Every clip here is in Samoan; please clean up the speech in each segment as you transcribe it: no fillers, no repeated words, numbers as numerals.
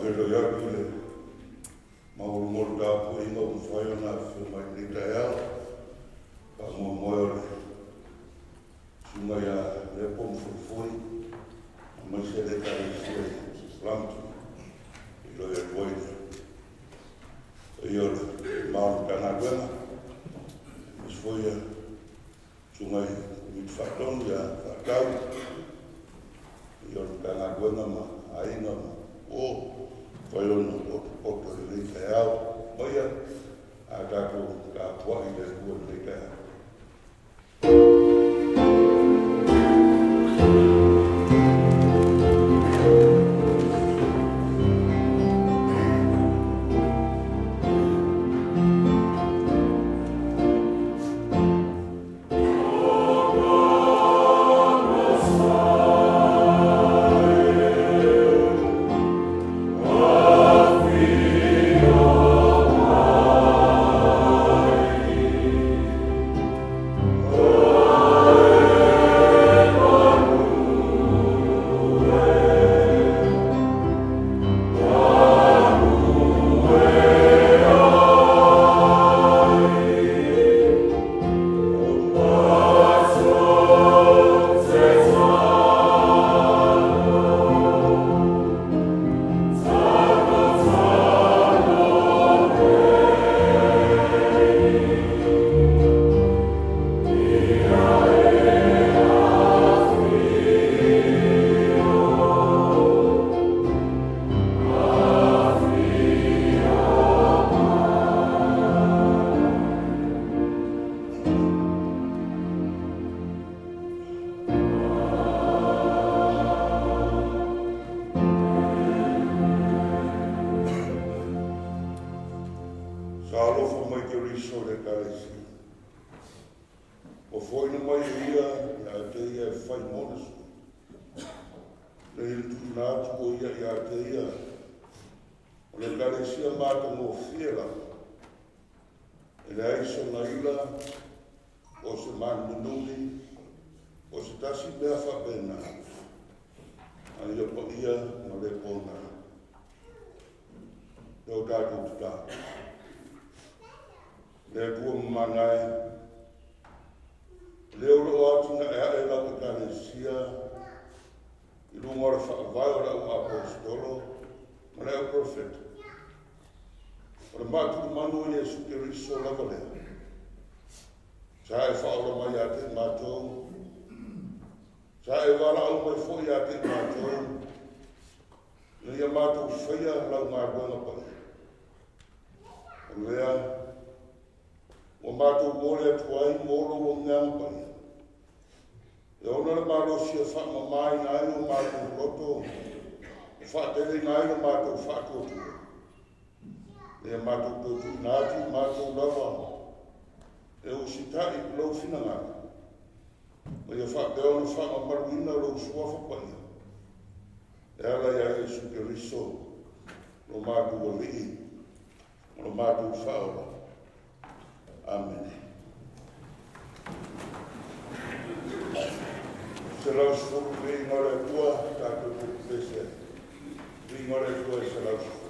Faafeiloai atu i le maualuga o le tapuaiga ua mafai ona afifio mai i lenei taeao. Faamoemoe o le susuga ia Lepo ma Fuifui, aemaise le Ekalesia i Plumpton, faafeiloai atu ai i le paia o le mamalu o le Matagaluega, aemaise foi le susuga i le Komiti Faatonu ia Faatau, paia o le Matagaluega ma aiga ma uo ua mafai ona potopoto i lenei taeao. Maia a tatou tapuai i le Atua i lenei taeao. Sa alofa mai Keriso i le Ekalesia. Ua foaina mai e ia ia te ia e fai mona sui. Le ia tuuina atu o ia ia te ia o le Ekalesia matagofie lava. E leai sona ila, o se manuminumi, o se tasi mea faapena. A ia paia ma le pona. E o tatou tatalo. Le Atua mamana e, lea o loo atinae ae lau Ekalesia i luga o le faavae o le au aposetolo ma le au profeta. O le maatulimanu o Iesu Keriso lava lea. Sa e faaola mai ia te matou, sa e valaau mai foi ia te matou, ina ia matou faia lau galuega paia. O lea ua matou momoli atu ai mo lou agaga paia. E ona le malosi e faamamaina ai o matou loto, e faateleina ai le matou faatuatua. Ia matou toe tuuina atu i matou lava e usitai i lou finagalo. Ma ia faapea ona faamamaluina lou suafa paia. E ala ia Iesu Keriso, lo matou Alii, ma lo matou Faaola. Amene. 110 viiga o le Atua, tatou pese ai. Viiga o le Atua e 110.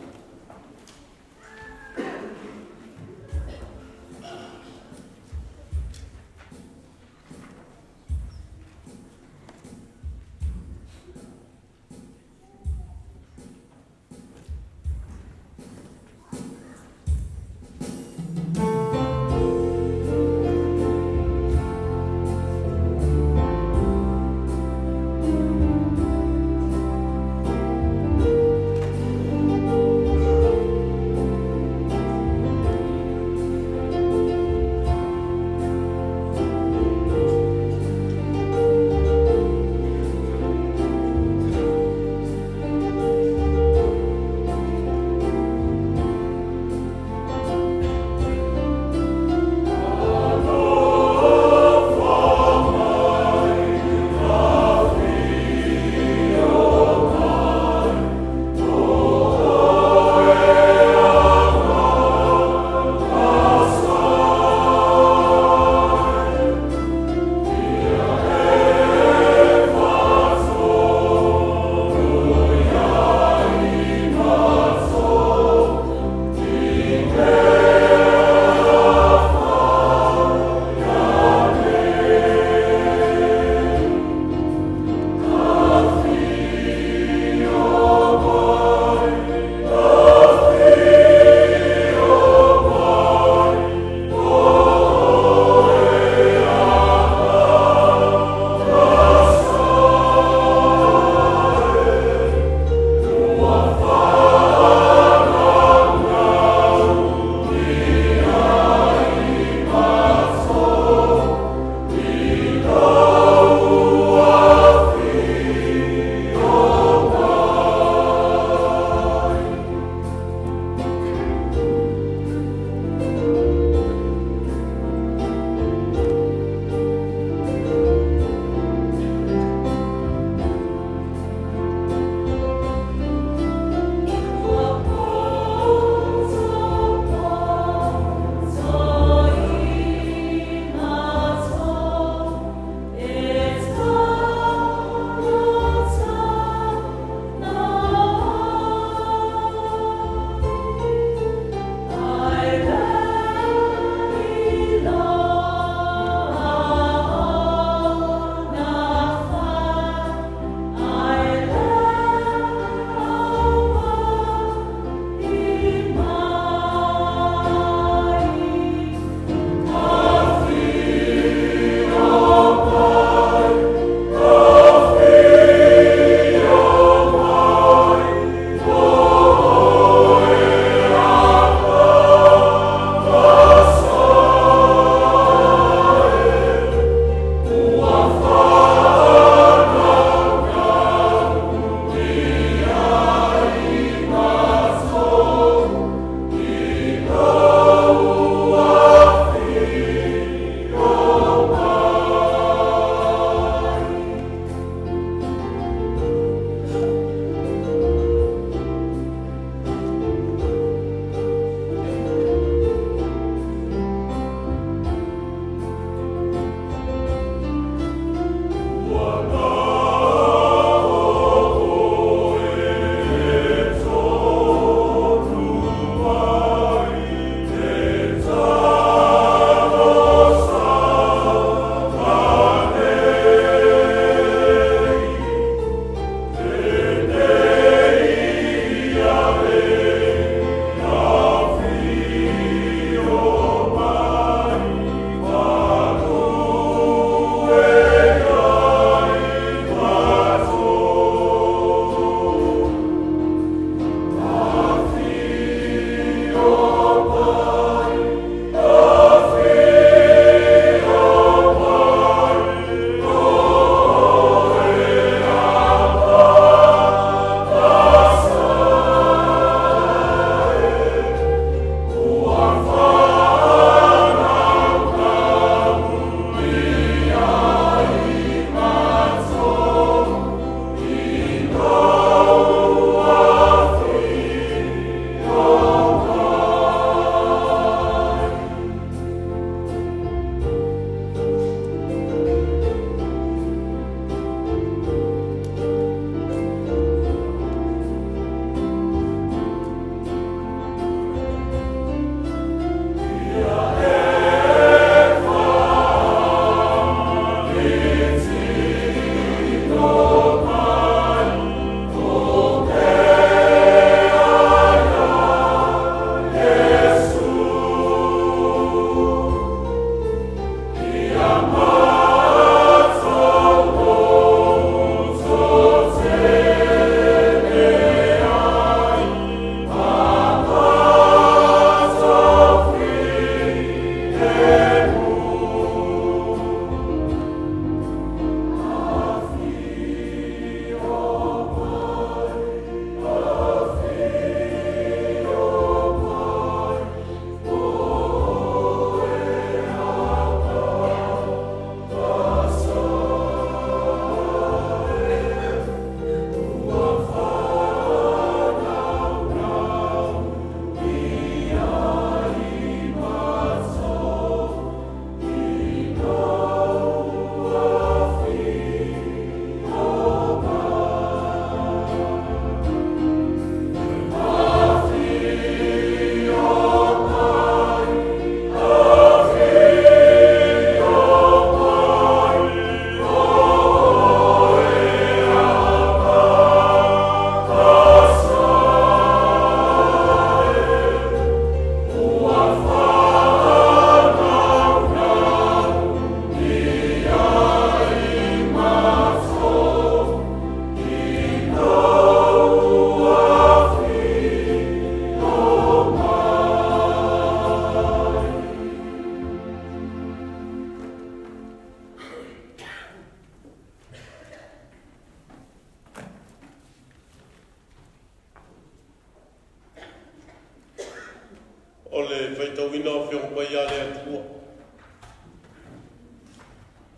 O le faitauina o Afioga Paia a le Atua.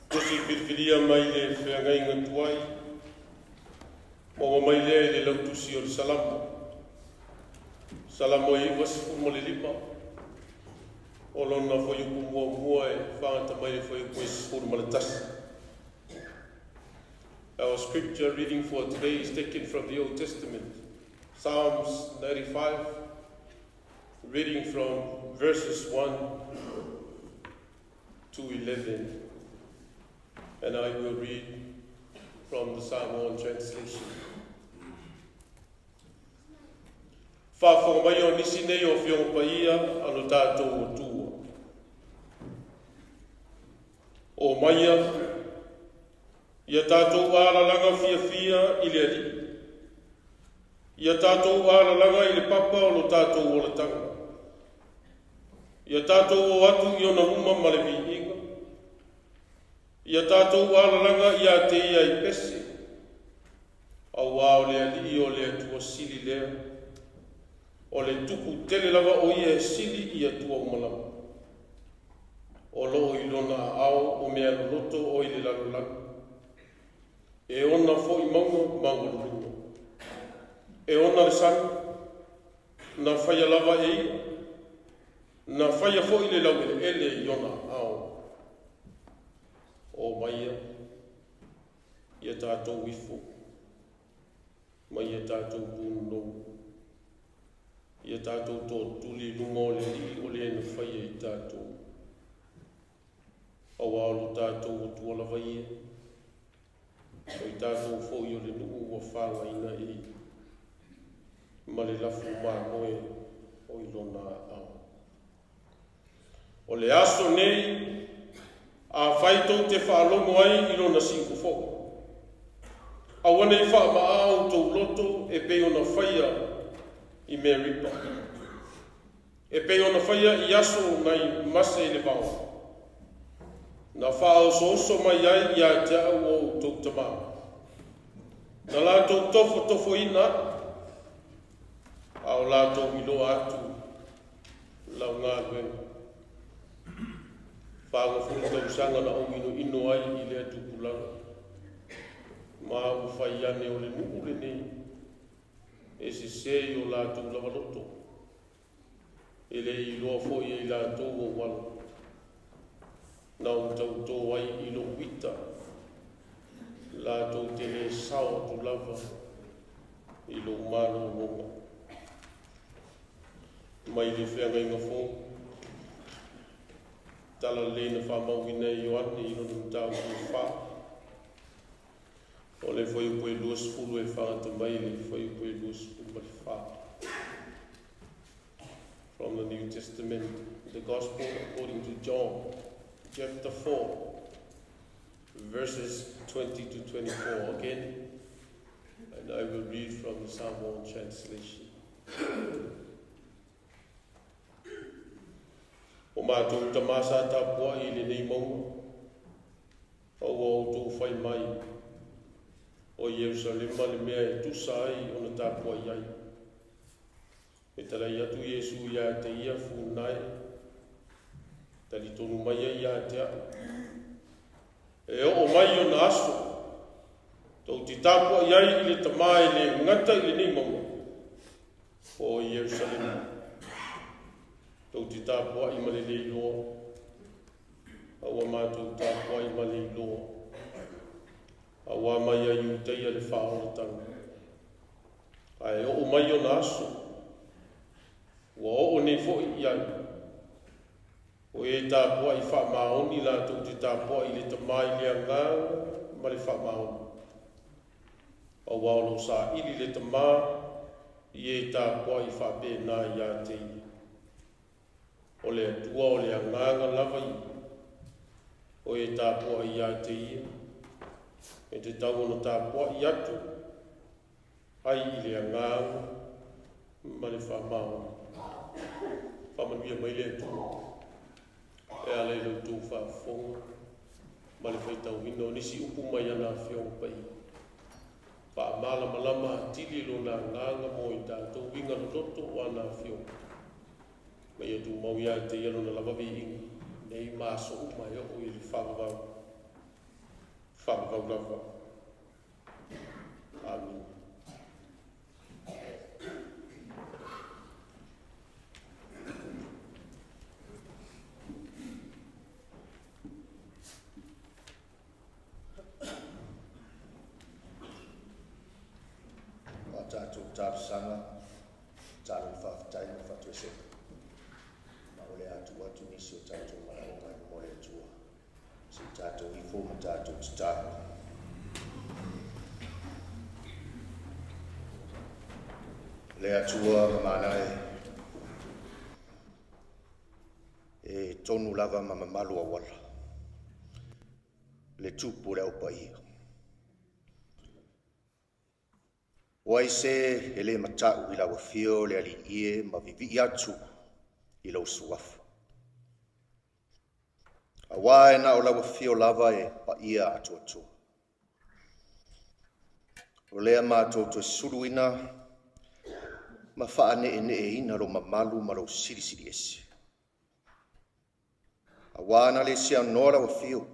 Tusi filifilia mai le feagaiga tuai, maua mai lea i le lautusi o le Salamo. Salamo e 95, o lona fuaiupu muamua e fagata mai le fuaiupu e 11. Our scripture reading for today is taken from the Old Testament, Psalms 95, reading from verses 1 to 11. And I will read from the Samoan translation. Faafofoga mai o nisi nei o Afioga Paia a lo tatou Atua. O maia, ia tatou alalaga fiafia i le Alii. Ia tatou alalaga i le papa o lo tatou olataga. Ia tatou o atu i ona luma ma le viiga. Ia tatou alalaga ia te ia i pese. Auā o le Alii o le Atua sili lea. O le tupu tele lava o ia e sili i Atua uma lava. O loo i lona aao o mea loloto o i le lalolagi. E ona foi mauga maualuluga. E ona le sami, na faia lava e ia. Na faia foi le laueleele i ona aao. O maia, ia tatou ifo, ma ia tatou punonou. Ia tatou totuli i luga o le Alii o le na faia i tatou. Auā o lo tatou Atua lava ia, o i tatou foi o le nuu ua fagaina e ia, ma le lafu mamoe o i lona aao. O le aso nei, afai tou te faalogo ai i lona siufofoga, aua nei faamaa outou loto e pei ona faia i Meripa, e pei ona faia i aso nai Mase i le vao, na faaosooso mai ai ia te au o outou tamā. Na latou tofotofoina a'u, a o latou iloa atu lau galuega. 40 tausaga na ou inoino ai i lea tupulaga, ma ua fai ane o le nuu lenei e sesē i o latou lava loto, e le iloa foi e i latou ou ala. Na ou tautō ai i lou ita, latou te le sao atu lava i lou malologa. Mai le feagaiga fou, tala lelei na faamauina e Ioane i lona mataupu e 4. O le fuaiupu e 20 e fagata mai le fuaiupu e 24. From the New Testament, the Gospel according to John, chapter 4, verses 20 to 24 again, and I will read from the Samoan translation. O matou tamā sa tapuai i lenei mauga, a ua outou fai mai, o Ierusalema le mea e tusa ai ona tapuai ai. E talai atu Iesu ia te ia funae, talitonu mai ai ia te a'u. E oo mai ona aso, tou te tapuai ai i le Tamā e le gata i lenei mauga, po o Ierusalema. Tou te tapuai ma le le iloa, a ua matou tapuai ma le iloa. Auā mai ia Iutaia le faaolataga. Ae oo mai ona aso, ua oo nei foi i ai. O e tapuai faamaoni latou te tapuai i le Tamā i le agaga ma le faamaoni. Auā o lo o saili le Tamā i e tapuai faapena ia te ia. O le Atua o le agaga lava ia, o e tapuai ia te ia, e tatau ona tapuai atu ai i le agaga ma le faamaoni. Faamanuia mai le Atua e ala i la outou faafofoga ma le faitauina o nisi upu mai ana Afioga Paia. Faamalamalama atili lona agaga mo i tatou uiga loloto o ana Afioga. Ma ia tumau ia te ia lona lava viiga, nei ma aso uma e oo i le faavavau, faavavau lava. Amina. O a tatou talosaga, tatalo i le faafetai ma le faatoesega, ma o le a tuu atu nisi o tatou manaoga i luma o le Atua, se i tatou ifo ma tatou tatalo. Le Atua mamana e, e tonu lava ma mamalu auala, le tupu o le au paia. O ai se e le mata'u i lau afio le Alii e ma vivii atu i lou suafa. Auā e na o lau afio lava e paia atoatoa. O lea matou toe suluina ma faaneeneeina lou mamalu ma lou silisili ese. Auā na le seanoa lau afio,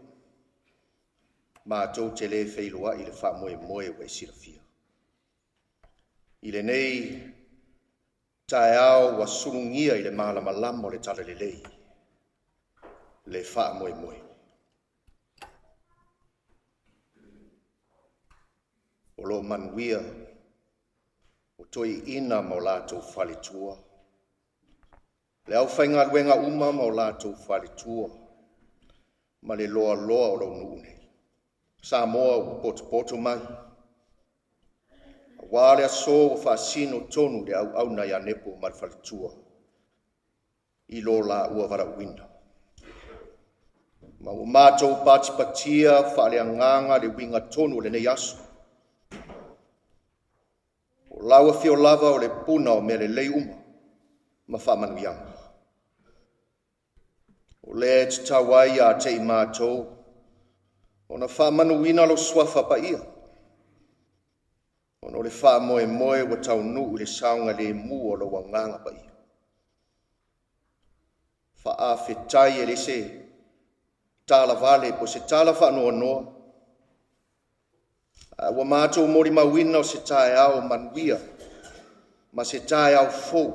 matou te le feiloai i le faamoemoe ua e silafia. I lenei taeao ua sulugia i le malamalama o le talalelei, le faamoemoe. O lo o manuia o toeaiina ma o latou faletua, le aufaigaluega uma ma o latou faletua, ma le loaloa o lou nuu nei. Samoa ua potopoto mai, auā le aso ua faasino tonu le auauna ia Nepo ma le faletua i lo laua valaauina. Ma ua matou patipatia faaleagaga le uiga tonu o lenei aso. O lau afio lava o le puna o mea lelei uma ma faamanuiaga. O lea e tatau ai ia te i matou ona faamanuina lou suafa paia, ona o le faamoemoe ua taunuu i le saogalemu o lou agaga paia. Faafetai e le se talavale po o se tala faanoanoa, a ua matou molimauina o se taeao manuia ma se taeao fou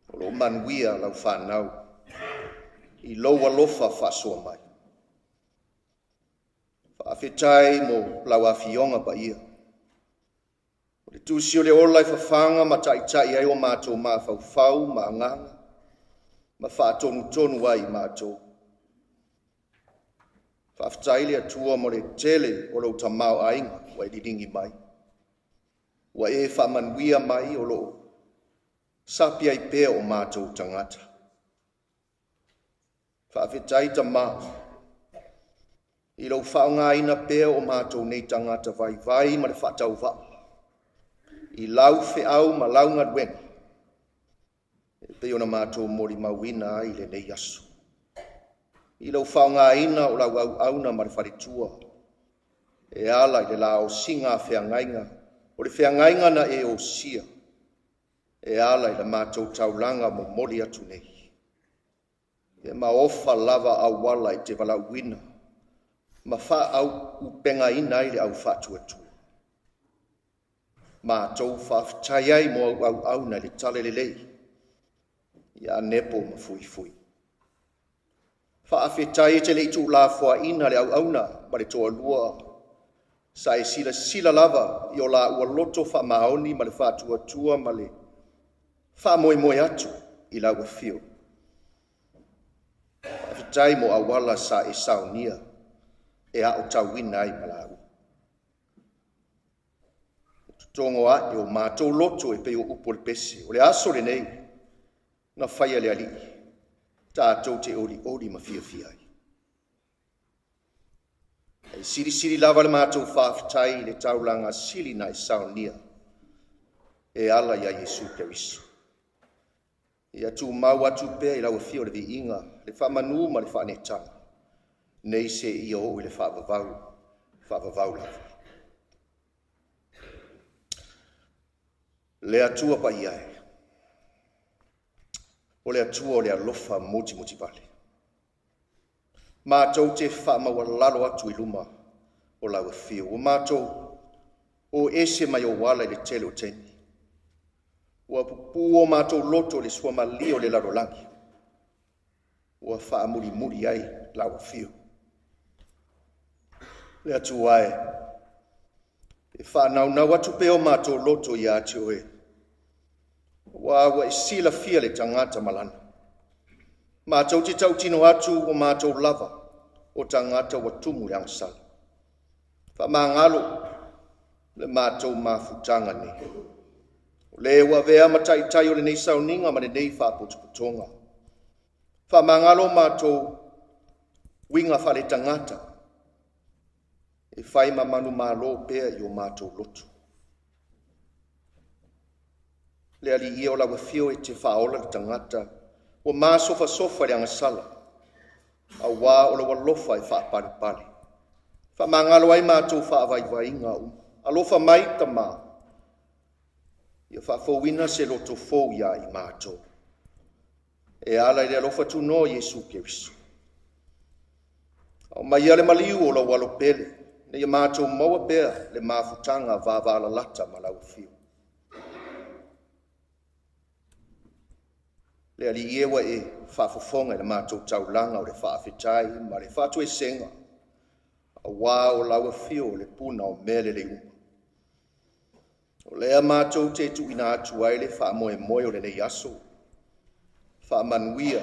o lo o manuia lau fanau i lou alofa faasoa mai. Faafetai mo lau afioga paia. O le tusi o le ola e fafaga ma taitai ai o matou mafaufau ma agaga, ma faatonutonu ai matou. Faafetai le Atua mo le tele o lou tamaoaiga ua e liligi mai. Ua e faamanuia mai o loo sapi ai pea o matou tagata. Faafetai Tamā i lou faaaogaina pea o matou nei tagata vaivai ma le faatauvaa i lau feau ma lau galuega e pei ona matou molimauina ai lenei aso. I lou faaaogaina o lau auauna ma le faletua e ala i le laosiga a feagaiga, o le feagaiga na e osia e ala i le matou taulaga momoli atu nei. E maofa lava auala i te valaauina ma faaauupegaina ai le au faatuatua. Matou faafetai ai mo au auauna i le talalelei ia Nepo ma Fuifui. Faafetai e te le i tuulafoaina le auauna ma le toalua sa e silasila lava i o laua loto faamaoni ma le faatuatua ma le faamoemoe atu i lau afio. Faafetai mo auala sa e saunia e aotauina ai ma laua. Totogo ae o matou loto e pei o upu o le pese. O le aso lenei na faia le Alii, tatou te olioli ma fiafia ai. E silisili lava le matou faafetai i le taulaga sili na e saunia e ala ia Iesu Keriso. Ia tumau atu pea i lau afio o le viiga, le faamanu ma le faaneetaga, nei se ia oo i le faavavau, faavavau lava. Le Atua paia e, O le Atua o le alofa motimoti vale. Matou te faamaualalo atu i luma o lau afio. Ua matou o ese mai ou ala i le tele o taimi. Ua pupū o matou loto i le suamalie o le lalolagi. Ua faamulimuli ai lau afio. Le Atua e, e faanaunau atu pea o matou loto ia te oe. Ua e silafia le tagata ma lana. Matou te tautino atu o matou lava o tagata ua tumu le agasala. Faamagalo le matou mafutaga nei. O le ua avea ma taitai o lenei sauniga ma lenei faapotopotoga. Faamagalo matou uiga faaletagata e fai ma manumalo pea i o matou loto. Le Alii e o lau afio e te faaola le tagata ua masofasofa le agasala, auā o lau alofa e faapalepale. Faamagalo ai matou faavaivaiga uma. Alofa mai Tamā, ia faafouina se loto fou ia i matou. E ala i le alofa tunoa Iesu Keriso. Aumaia le maliu o lau alo pele, ina ia matou maua pea le mafutaga vavalalata ma lau afio. Le Alii e ua e faafofoga i le matou taulaga o le faafetai ma le faatoesega, auā o lau afio o le puna o mea lelei uma. O lea matou te tuuina atu ai le faamoemoe o lenei aso, faamanuia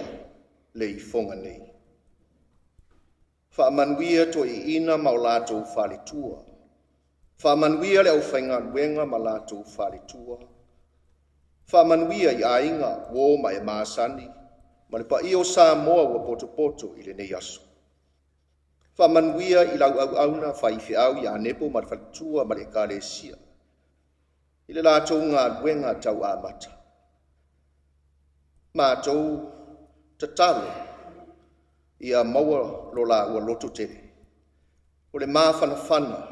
le ifoga nei. Faamanuia toeaiina ma o latou faletua. Faamanuia le aufaigaluega ma latou faletua. Faamanuia i aiga, uo ma e masani, ma le paia o Samoa ua potopoto i lenei aso. Faamanuia i lau auauna faifeau ia Nepo ma le faletua ma le ekalesia, i le latou galuega tau amata. Matou tatalo ia maua lo laua loto tele. O le mafanafana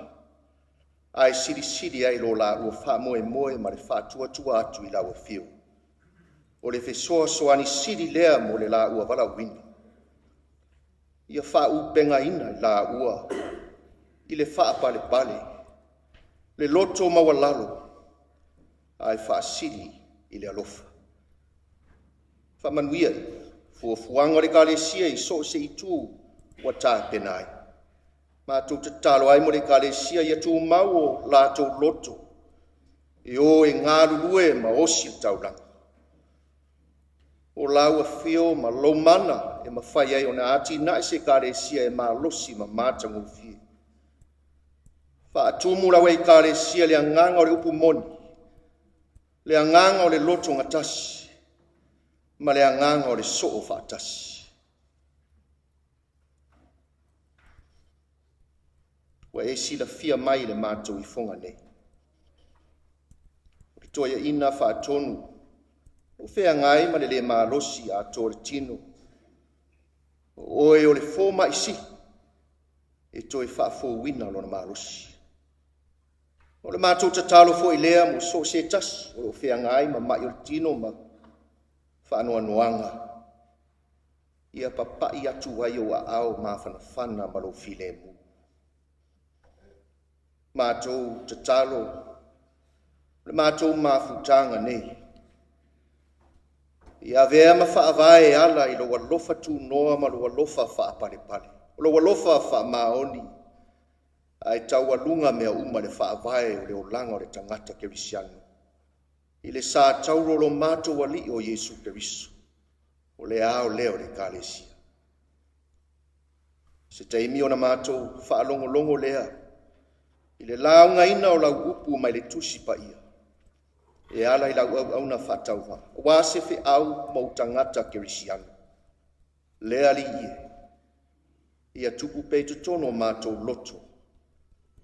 ae silisili ai lo laua faamoemoe ma le faatuatua atu i lau afio. O le fesoasoani sili lea mo le laua valaauina. Ia faaupegaina i laua i le faapalepale, le loto maualalo, ae faasili i le alofa. Faamanuia fuafuaga o le ekalesia i so o se itu ua tapena ai. Matou tatalo ai mo le ekalesia ia tumau o latou loto e o e galulue ma osi le taulaga. O lau afio ma lou mana e mafai ai ona atinae se ekalesia e malosi ma matagofie. Faatumu lau ekalesia le agaga o le upu moni, le agaga o le loto gatasi, ma le agaga o le soo faatasi. Ua e silafia mai le matou ifoga nei. O le toeaina faatonu, o feagai ma le le malosi atoa le tino. O oe o le fomaisi e toe faafouina lona malosi. O le matou tatalo foi lea mo so o se tasi o lo o feagai ma mai o le tino ma faanoanoaga. Ia papai atu ai ou aao mafanafana ma lou filemu. Matou tatalo, le matou mafutaga nei. Ia avea ma faavae ala i lou alofa tunoa ma lou alofa faapalepale. O lou alofa faamaoni, ae taualuga mea uma le faavae o le olaga o le tagata kerisiano. I le sa tauro lo matou alii o Iesu Keriso, o le ao lea o le ekalesia. Se taimi ona matou faalogologo lea i le laugaina o lau upu mai le tusi paia, e ala i lau auauna faatauvaa, aua se feau mo tagata kerisiano. Le Alii e, ia tupu pea i totonu o matou loto,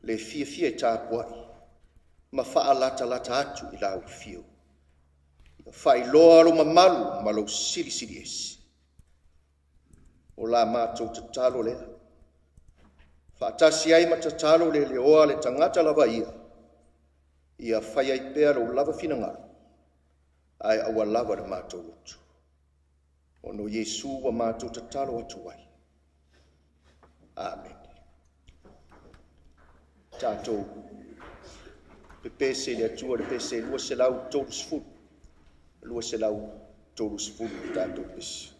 le fiafia e tapuai, ma faalatalata atu i lau afio. Ia faailoa lou mamalu ma lou silisili ese. O la matou tatalo lea. Faatasi ai ma tatalo le leoa le tagata lava ia, ia fai ai pea lou lava finagalo, ae aua lava le matou loto. Ona o Iesu ua matou tatalo atu ai. Amene. Tatou pepese i le Atua le pese 230. 230 tatou pese.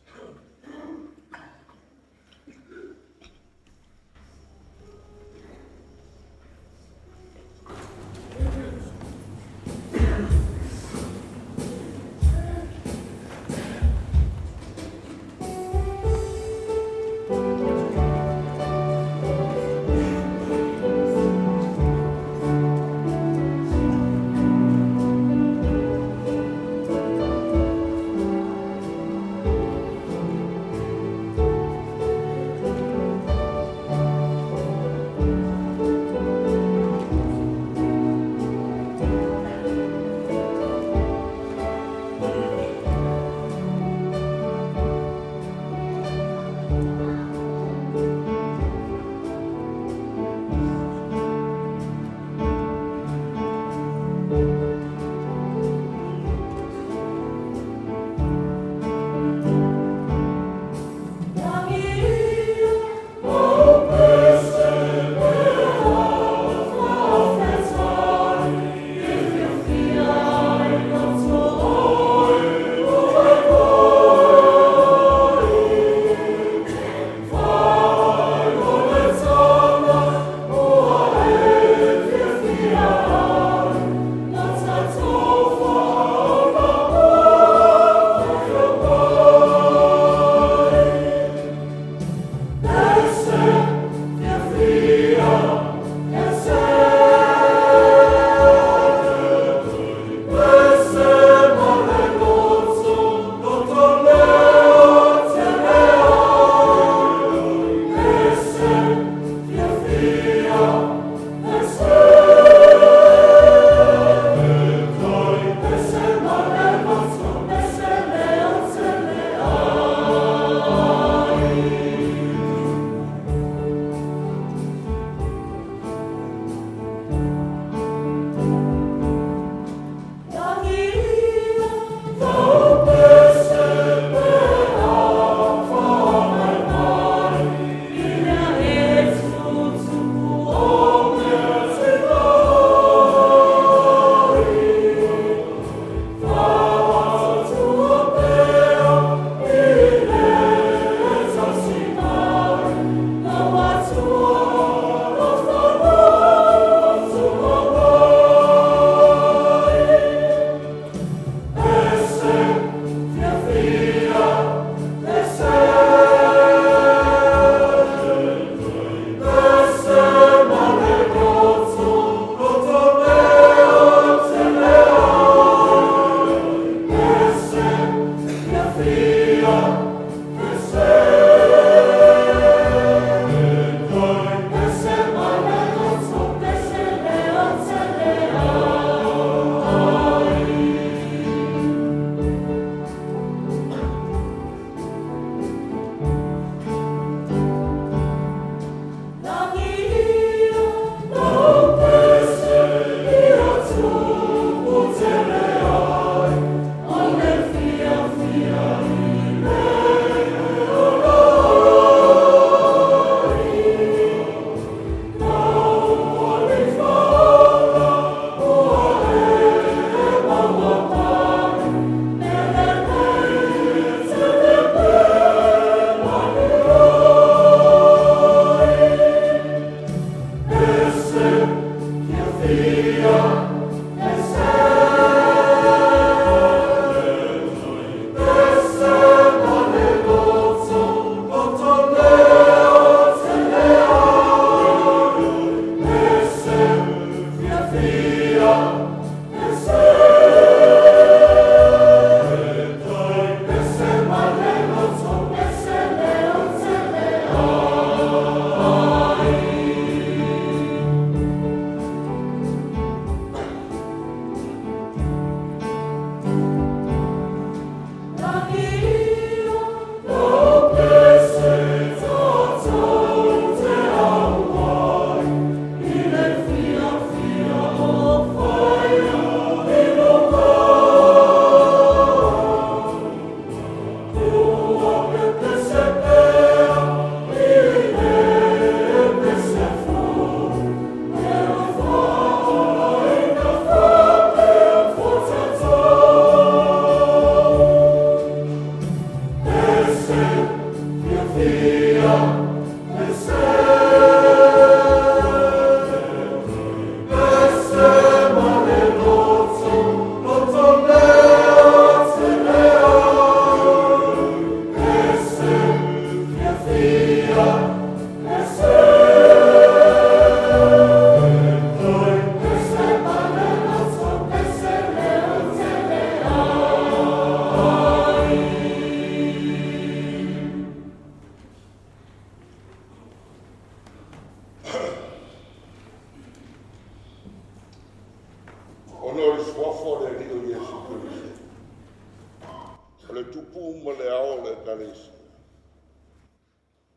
tumu ma le ao o le Ekalesia.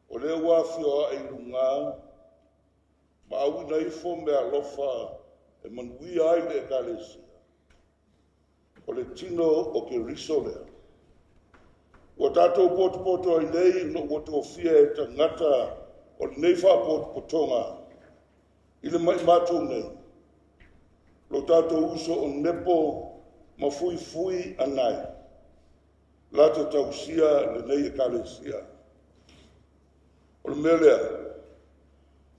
O lea ua afioa'i i luga ma auina ifo meaalofa e manuia ai le Ekalesia. O le tino o Keriso lea. Ua tatou potopoto ai nei ona ua tofia e tagata o lenei faapotopotoga i le maʻi nei, lo tatou uso o Nepo ma Fuifui Anae, latou tausia lenei Ekalesia. O le mea lea,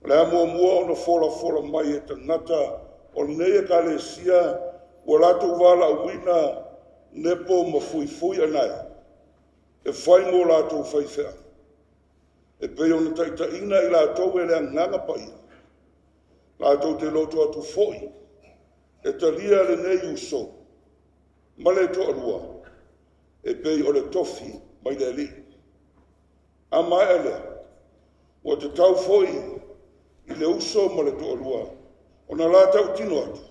o le a muamua ona folafola mai e tagata o lenei Ekalesia ua latou valaauina Nepo ma Fuifui Anae e fai mo latou faifeau, e pei ona taitaiina i latou e le Agaga Paia, latou te loto atu foi e talia lenei uso ma le toalua e pei o le tofi mai le Alii. A maea lea, ua tatau foi i le uso ma le toalua ona la tautino atu,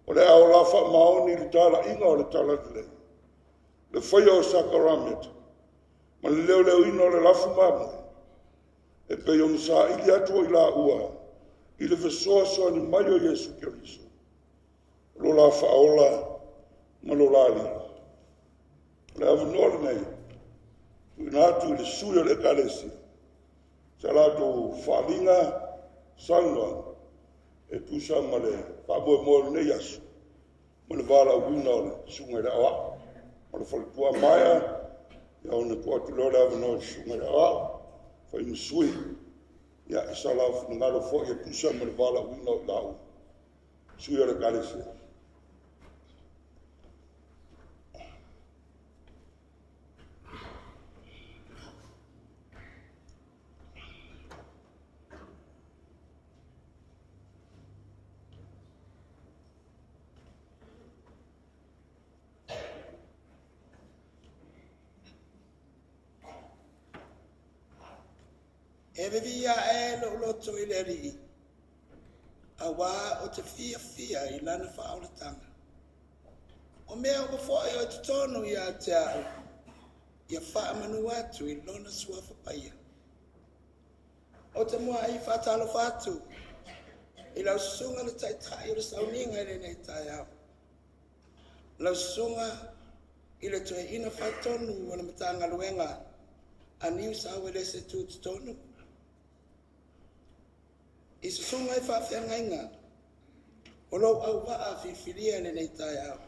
o le a o la faamaoni i le talaiga o le talalelei, le faia o sakaramaka, ma le leoleoina o le lafu mamoe, e pei ona saili atu ai laua i le fesoasoani mai o Iesu Keriso, lo la faaola ma lo la Alii. O le avanoa lenei, tuuina atu i le sui o le Ekalesia, sa latou faaaliga saunoaga e tusa ma le faamoemoe o lenei aso ma le valaauina o le susuga i le Aoao. O le faletua maea, ia ona tuu atu lea o le avanoa i le susuga i le Aoao, fai ma sui, ia i sa lau finagalo foi e tusa ma le valaauina o i laua, sui o le Ekalesia. E vivia e lo loto i le alii, a wā o te fia fia i lana whaolatanga. O mea o fo'i o te tonu i a te au, ia whaamanu atu i lona suafa paia. O te mua i whātalo whātu, i lau susunga le taitai o le sauniga i lenei taeao. Lau susunga i le toeaina faatonu o le Matagaluega a Niu Sauelese Tutotonu. I susunga i faafeagaiga o lou auvaa filifilia i lenei taeao.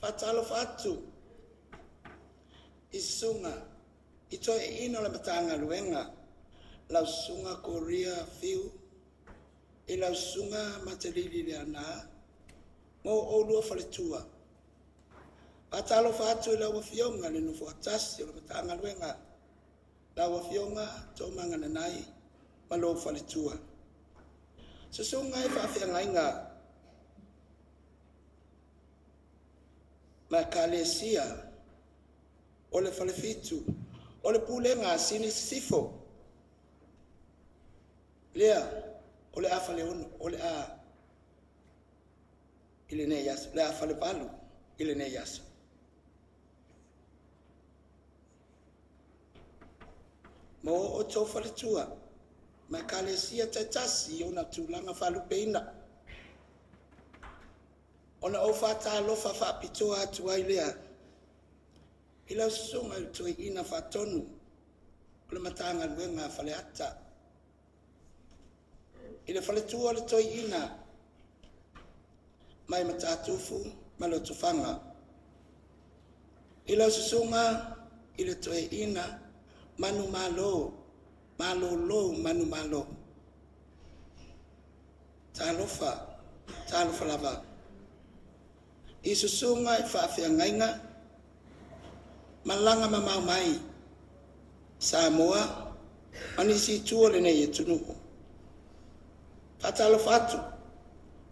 Faatalofa atu i susunga i toeaina o le Matagaluega, lau susunga Korea Fiu, i lau susunga Matalili Leana, mo oulua faletua. Faatalofa atu i lau afioga le nofoatasi o le Matagaluega, lau afioga Toomagananai ma lou faletua. Susunga e faafeagaiga ma Ekalesia o le falefitu o le pulega a Sini Sisifo. Lea o le a faleono, o le a i lenei aso, le a falevalu i lenei aso. Ma o o tō faletua, ma Ekalesia taitasi i ona tulaga faalupeina. Ona o whātalofa whaapitoa atu ai lea, i lau susunga i le toeaina faatonu o le Matagaluega a Faleata. I le faletua o le toeaina mai Matatufu ma Lotofaga. I lau susunga i le toeaina Manu Malo, Malolo Manu Malo. Talofa, talofa lava. I susunga i faafeagaiga, malaga mamao mai, Samoa, ma nisi i tua o lenei atunuu. Faatalofa atu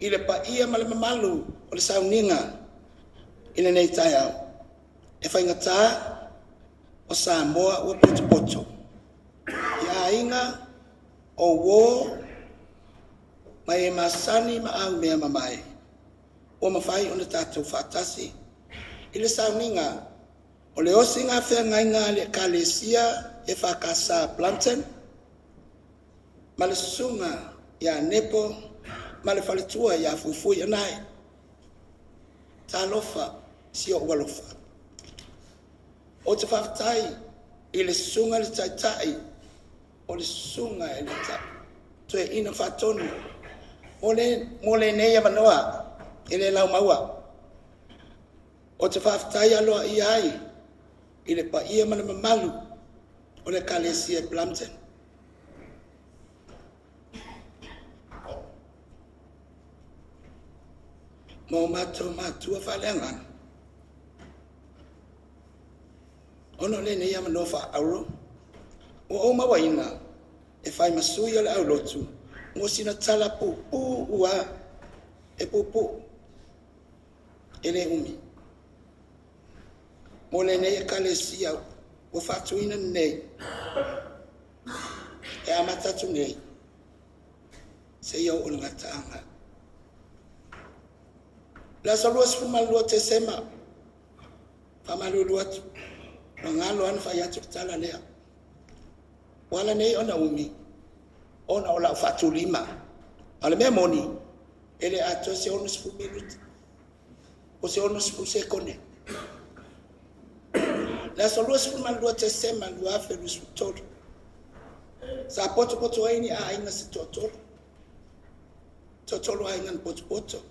i le paia ma le mamalu o le sauniga i lenei taeao. E faigata o Samoa ua potopoto. I aiga o uō ma e masani ma au mea mamae. Ua mafai ona tatou faatasi I le sauniga o le osiga feagaiga a le Ekalesia EFKS Plumpton ma le susuga ia Nepo ma le faletua ia Fuifui Anae. Talofa si ou alofa. Ou te faafetai i le susuga i le Taitai o le susuga i le Toeaina Faatonu mo lenei avanoa e le laumaua. O te faafetai aloaia ai i le paia ma le mamalu o le Ekalesia i Plumpton. Ma o matou matua faaleagaga. Ona o lenei avanoa faaauro, ua ou mauaina e fai ma sui o le aulotu mo sina tala puupuu ua e puupuu e le umi. Mo lenei Ekalesia ua faatuina nei e amata atu nei seia oo i le gataaga. Le aso 22 Tesema, faamalulu atu, ua galo lava ona fai atu le tala lea. Ua ala nei ona umi, ona o lau faatulima. A o le mea moni, e le atoa se 60 minute, o se 60 sekone. Le aso 22 Tesema 2023, sa potopoto ai ni aiga se toatolu. Toatolu aiga na potopoto.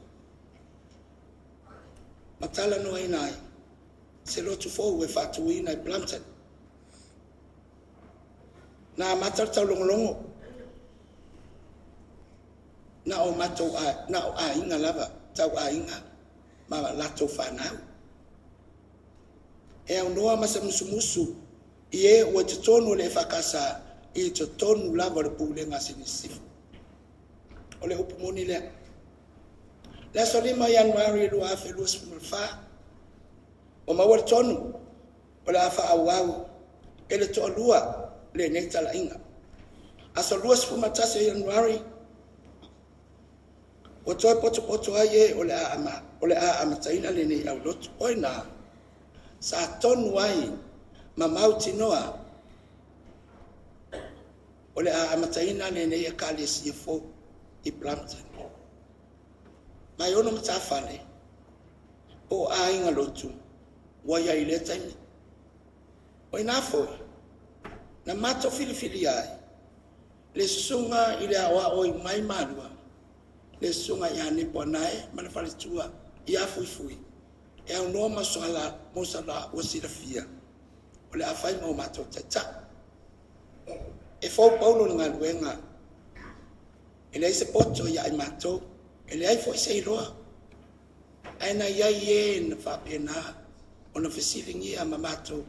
Ma talanoaina ai se lotu fou e faatuina i Plumpton. Na amata le taulogologo. Na o matou na o aiga lava, tau aiga ma latou fanau. E aunoa ma se musumusu i e ua i totonu o le EFKS i totonu lava o le pulega a Sini Sisifo. O le upu moni lea. Le aso 5 Ianuari 2024, ua maua le tonu o le a faaauau e le toalua lenei talaiga. Aso 21 Ianuari, ua toe potopoto ai e o le a amataina lenei aulotu. Oi nā, sa tonu ai ma mautinoa o le a amataina lenei Ekalesia fou i Plumpton. Mai ono matafale po o aiga lotu ua iai i lea taimi. O ina foi, na matou filifilia ai le susuga i le aoao i mai malua, le susuga ia Nepo Anae ma le faletua ia Fuifui, e aunoa ma sala ua silafia o le a fai ma o matou taitai. E fou paulo le galuega, e leai se poto ia i matou, e leai foi se iloa. Ae na iai e na faapena ona fesiligia ma matou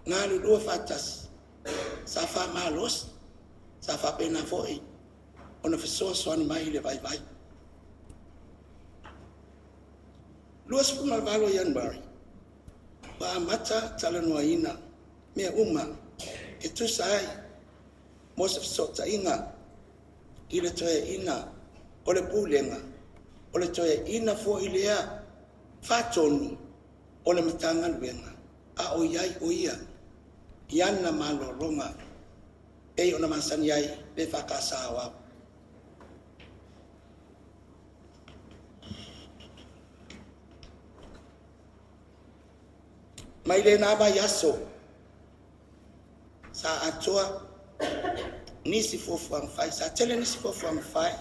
galulua faatasi, sa faamalosi, sa faapena foi ona fesoasoani mai i le vaivai. 28 Ianuari, ua amata talanoaina mea uma e tusa ai mo se fesootaiga i le toeaina o le pulega, o le toeaina foi lea faatonu o le Matagaluega, a o iai o ia i ana malologa pei ona masani ai le EFKS Aoao. Mai lena vaiaso sa atoa nisi fuafuaga fai, sa tele nisi fuafuaga fai,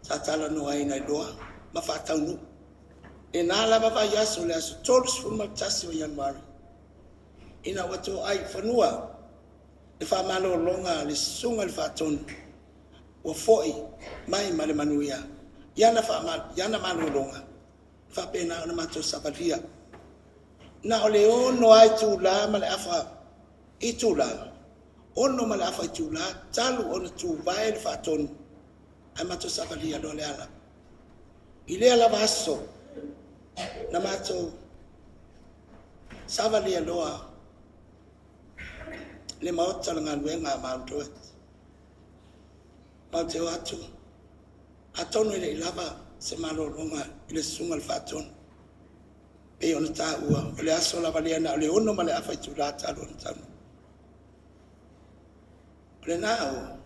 sa talanoaina i loa ma faataunuu. Lena lava vaiaso le aso 31 o Ianuari, ina ua toai fanua le faamalologa le susuga i le faatonu, ua foi mai ma le manuia i ana malologa, faapena ona matou savalia. Na o le 6 ai tula ma le afa i tula, 6 ma le afa i tula, talu ona tuvae le faatonu, ae matou savalia loa le ala. I lea lava aso, na matou savalia loa le maota o le galuega a Mount Druitt. Mau te o atu, atonu e le i lava se malologa i le susuga i le faatonu. Pei ona taua o le aso lava lea na o le 6:30 itula talu ona taunuu. O lena o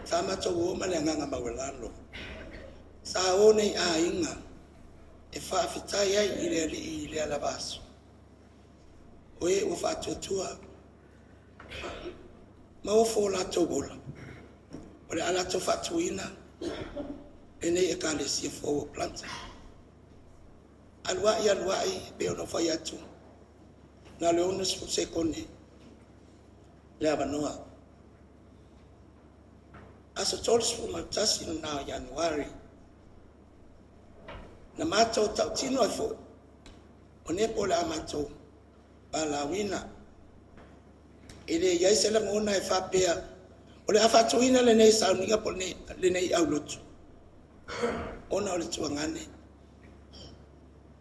sa matou o ma le agaga maualalo. Sa o nei aiga e faafetai ai i le Alii i lea lava aso. O e ua faatuatua ma ofo o latou ola. O le a latou faatuina lenei Ekalesia fou o Planta. Aluai, aluai, pe ona fai atu. Na o le 60 sekone le avanoa. Aso 31 na o Ianuari. Na matou tautino ai foi. O nepo le a matou palauina. E le iai se lagona e faapea. O le a faatuina lenei sauniga po lenei aulotu. Ona o le tuagane.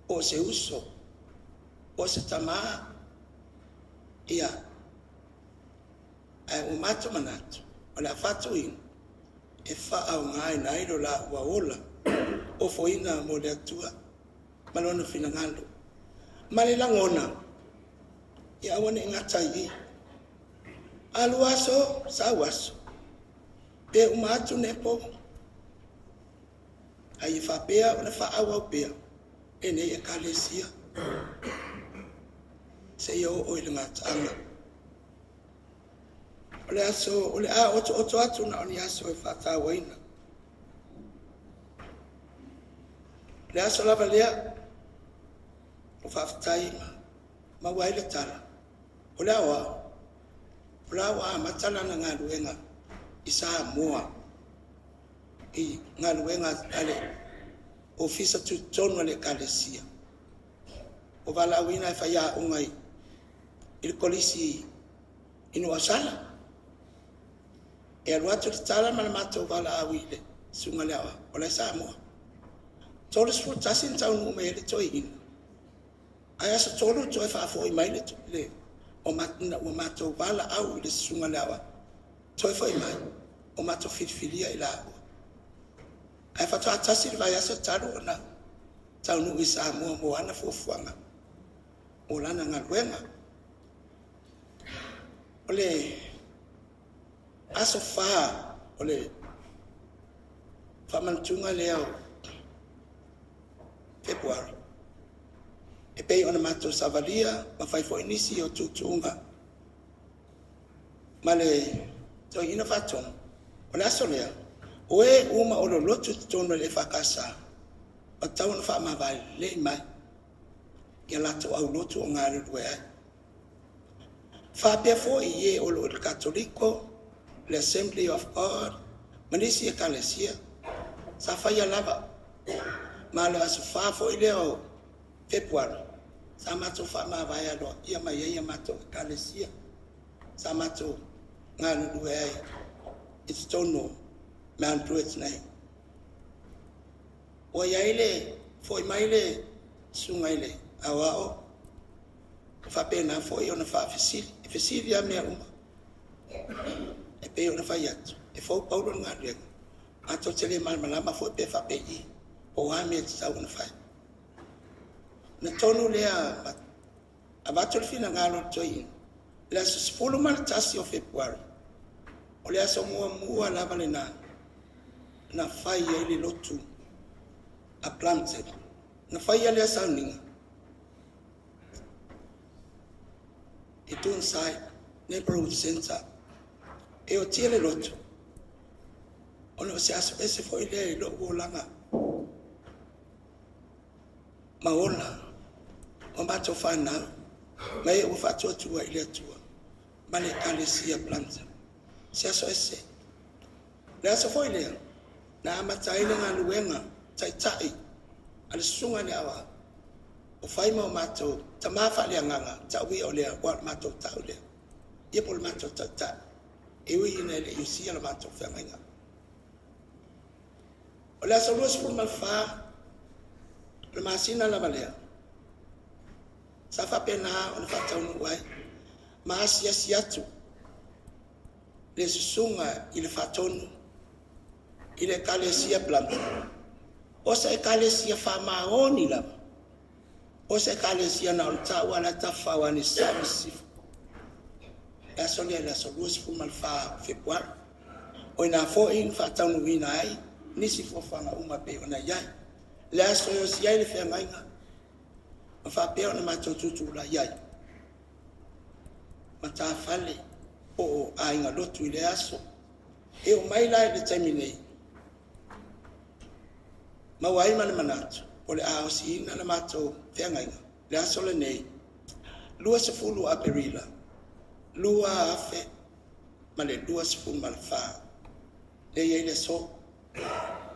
O se uso. O se tamā. Ia. Ae ua matou manatu. O le a faatuina. E faaoga ina ai lo la ua ola. O foina mo le Atua. Ma lona finagalo. Ma le lagona. Ia aua ne i gata ai i. Alu aso, sau aso. Pe uma atu nepo. Ai e faapea ona faaauau pea. Lenei Ekalesia. Seia oo i le gataaga. O le aso, o le a oto oto atu na o ni aso e faatauaina. Le aso lava lea, o faafetai ma maua ai le tala. O le aoao, o la ua amata lana galuega i Samoa. I galuega a le ofisa tutotonu a le Ekalesia. O valaauina e faiaoga i le kolisi i Nuuausala. E alu atu le tala ma le matou valaau i le susuga le aoao, o la e Samoa. 31 na taunuu mai ai le toeaina. Ae aso 3 toe faafoi mai le o ua matou valaau i le susuga le aoao. Toe foi mai, o matou filifilia i laua. Ae faatoa tasi le vaiaso talu ona taunuu i Samoa mo ana fuafuaga, mo lana galuega. O le aso 4 o le faamanatuga lea o February. E pei ona matou savalia ma fai foi nisi o tuutuuga ma le toeaina faatonu. O le aso lea, o e uma o lolotu i totonu o le EFKS, o tatau ona faamavae lelei mai ia latou aulotu o galulue ai. Faapea foi i e o lo o le Katoliko, le Assembly of God, ma nisi Ekalesia, sa faia lava. Ma le aso 4 foi lea o Fepuari, sa matou faamavae aloa ia mai ai ia matou Ekalesia, sa matou galulue ai i totonu o Mount Druitt nei. Ua iai le foi mai le susuga i le aoao, faapena foi ona faafesili, e fesili lava mea uma. E pei ona fai atu, e fou paulo le galuega. Matou te le malamalama foi pe faapei, po o a mea tatau ona fai. Na tonu lea, avatu le finagalo o le toeaina, le aso 11 o Fepuari, o le aso muamua lava lena, na fai ai le lotu a Plumstead. Na fai lea sauniga i Dunside Neighbourhood Centre. E o tia le lotu, ona o se aso ese foi lea i lou olaga ma ola o matou whanau, ma e ua faatuatua i le Atua, ma le Ekalesia Plumstead. Se aso ese. Le aso foi lea, na amata ai le galuega taitai a le susuga le aoao, o fai ma o matou tamā faaleagaga, tauia o lea, ua o le matou tau lea. Ia po o le matou taitai, e ui ina e le i usia le matou feagaiga. O le aso 24, o le masina lava lea, sa faapena ona faataunuu ai, ma asiasi atu le susuga i le faatonu i le Ekalesia Plumstead. O sa Ekalesia faamaoni lava, O se ekalesia na o le ta'u a le tafafao ane Sasae ma Sisifo. Le aso lea, le aso 24 o Fepuari. O ina fo'i na fa'ataunuuina ai nisi fuafuaga uma pei ona i ai. Le aso e osi ai le feagaiga ma fa'apea ona matou tutula'i ai. Matafale po o aiga lotu i le aso. E o mai la i le taimi nei, maua ai ma le manatu o le a osiina le matou feagaiga le aso lenei 20 Aperila 2024 le i ai le aso.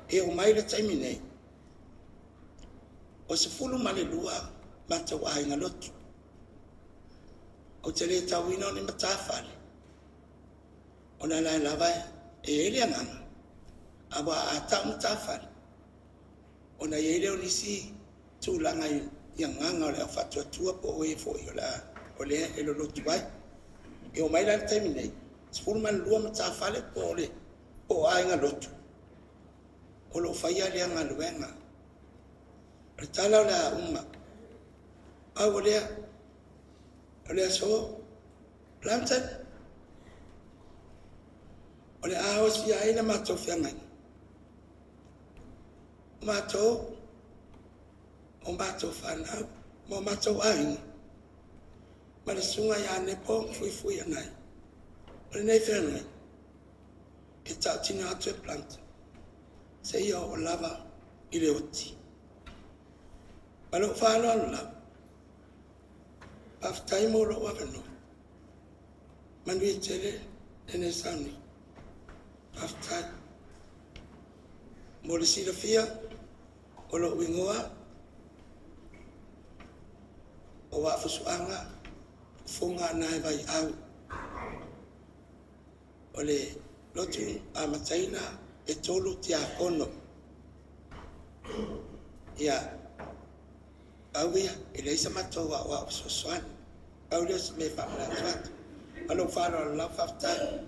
E o mai le taimi nei, o 12 matou aiga lotu. Ou te le tauina o ni matafale, ona lae lava e iai le agaga, aua a ta'u matafale, ona iai lea o nisi tulaga i agaga o le au fa'atuatua po o e fo'i o lea e lolotu ai. E o mai la le taimi nei, 12 matafale po o le po o aiga lotu o lo'o faia lea galuega. O le tala o le a uma, pau o lea o le aso Plantain o le a osia ai le matou feagaiga. O matou, o matou fanau, ma o matou aiga, ma le susuga ia Nepo Fuifui Anai. O lenei feagaiga, e ta'utina atu e Plantain, seia oo lava i le oti. Ma lo'u fa'aloalo lava, faafetai mo lo'u avanoa. Manuia tele lenei sauni. Faafetai. Mo le silafia, o lo'u igoa, o Vaafusuaga Fofoga na e Vaiau. O le lotu amataina e 3 tiakono. Ia, au ia, e leai sa matou a'oa'o fesoasoani. Pau lea o se mea e fa'amanatu atu. Ma lou fa'aloalo lava, faafetai.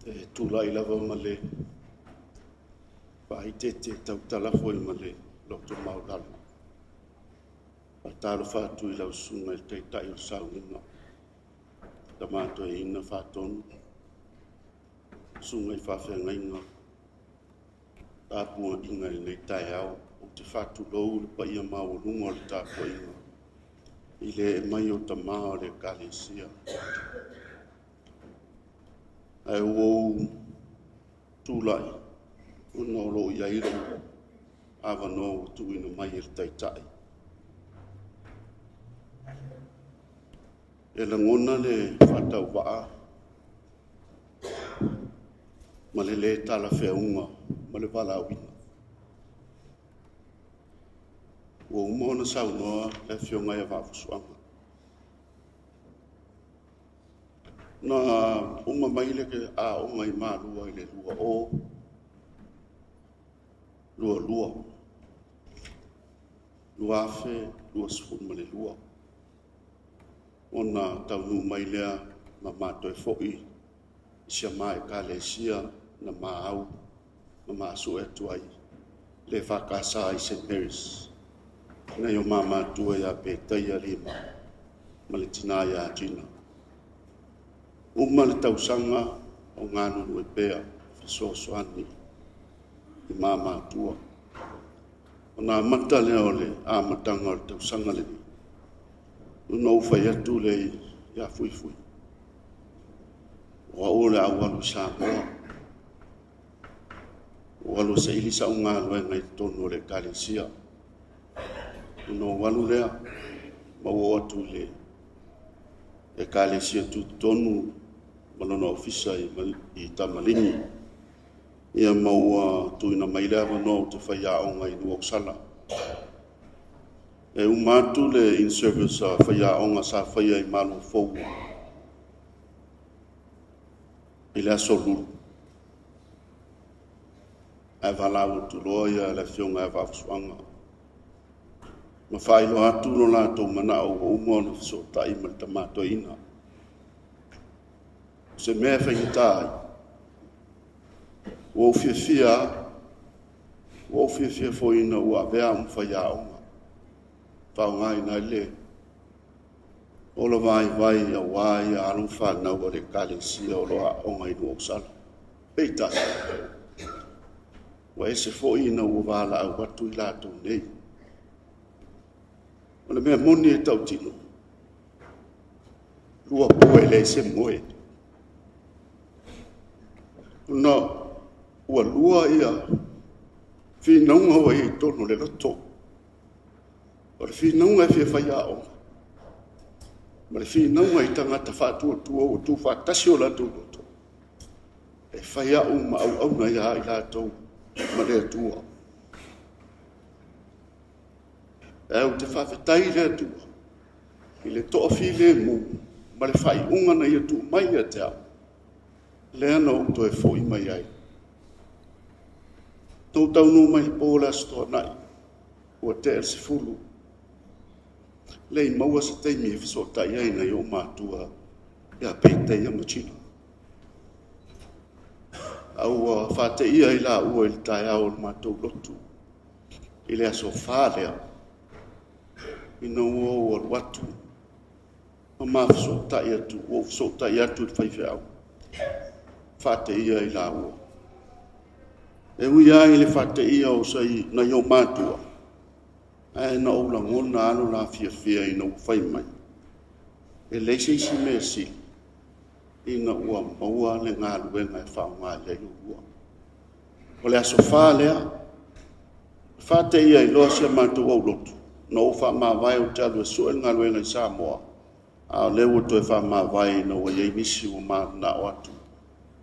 E tulai lava ma le faaeteete tautala foi ma le loto maualalo. Faatalofa atu i lau susuga i le Taitai o le Sauniga, Tama Toeaina Faatonu, susuga i faafeagaiga, tapuaiga i lenei taeao. Ou te faatulou le paia maualuga o le tapuaiga i le ee mai o tama o le Ekalesia. Ae ua ou tulai ona o lo o i ai lou avanoa ua tuuina mai e le Taitai. E lagona le faatauvaa ma le lē talafeauga ma le valaauina. Ua uma ona saunoa le Afioga ia Vaafusuaga. Na uma mai le aoga i Malua i le 2022, 2022, ona taunuu mai lea ma matou foi i si ama Ekalesia na maau ma maasue atu ai le EFKS i St. Mary's. Nai o mamatua ia Petaia Lima ma le tina ia Gina. Uma le tausaga o galulue pea fesoasoani i mamatua. Ona amata lea o le amataga o le tausaga lenei, ona ou fai atu le ia Fuifui, o au o le au alu i Samoa, ua alu e saili sau galuega i totonu o le Ekalesia. Ona ou alu lea, ma ua oo atu i le Ekalesia tutotonu ma lona ofisa i Tamaligi. Ia ma ua tuuina mai le avanoa ou te faiaoga i Nuuausala. E uma atu le in-service a faiaoga sa faia i Maluafou i le aso Lulu. Ae valaau atu loa ia le afioga ia Vaafusuaga. Ma faailoa atu lo latou manao ua uma ona fesootai ma le tama toeaina. O se mea e faigata ai, ua ou fiafia, ua ou fiafia foi ina ua avea au ma faiaoga, faaaogaina ai le ola vaivai aua ia alo ma fanau a le Ekalesia o lo o aooga i Nuuausala. Peitai, ua ese foi ina ua valaau atu i latou nei. O le mea moni e tautino, lua po e leai se moe. Ona ua lua ia finauga ua i ai i totonu o le loto. O le finauga e fia faiaoga, ma le finauga i tagata faatuatua ua tuufaatasi o latou loto, e fai au ma auauna ia i latou ma le Atua. Ae ou te faafetai i le Atua i le toafilemu ma le faaiuga na ia tuu mai ia te au, lea na ou toe foi mai ai. Na ou taunuu mai i le po o le Aso Toonai, ua tea le 10. Leai maua se taimi e fesootai ai nai ou matua ia Peitaia ma Tino. A ua faateia i laua i le taeao o le matou lotu i le aso 4 lea, ina ua ou alu atu ma mafesootai atu, ua ou fesootai atu i le faifeau, faateia i laua. E ui lava i le faateia o sai nai ou matua, ae na ou lagona alo la fiafia ina ua fai mai, e leai se isi mea sili ina ua maua le galuega e faaaoga i ai oulua. O le aso 4 lea, faateia i loa si a matou aulotu, na ou faamavae ou te alu e sue le galuega i Samoa, a o lea ua toe faamavae ina ua i ai nisi ua mananao atu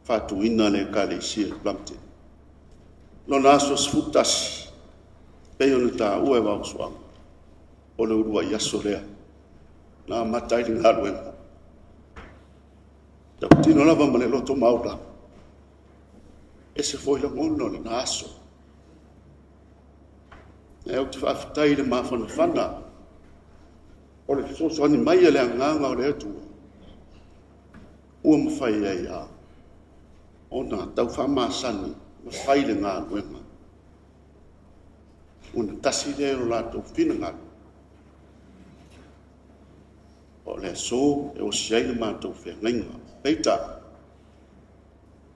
faatuina le Ekalesia i Plumpton. Lona aso 11, pei ona taua e Vaafusuaga, o le uluai aso lea na amata ai le galuega. Tautino lava ma le loto maula, ese foi lagona o lena aso. E ou te faafetai i le mafanafana o le fesoasoani mai a le agaga o le Atua, ua mafai ai lava ona tau faamasani ma fai le galuega. Ona tasi lea o latou finagalo, o le aso e osi ai le matou feagaiga. Peitai,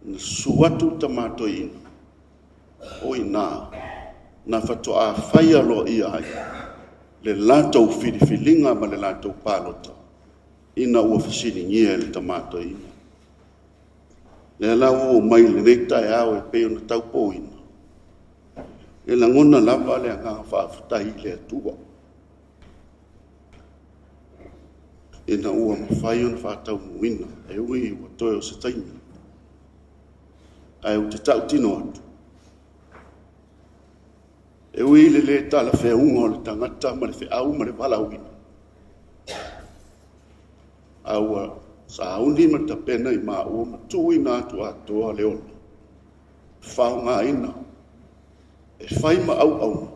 na susu atu le tama toeaina, o i ina, na faatoa fai aloaia ai le latou filifiliga ma le latou palota, ina ua fesiligia e le tama toeaina. Lea la ua oo mai i lenei taeao e pei ona taupoina, e lagona lava le agaga faafetai i le Atua, ina ua mafai ona faataunuuina, e ui ua toe o se taimi. Ae ou te tautino atu, e ui le le talafeauga o le tagata ma le feau ma le valaauina, a ua sauni ma tapena i maua ma tuuina atu atoa le ola, faaaogaina e fai ma auauna,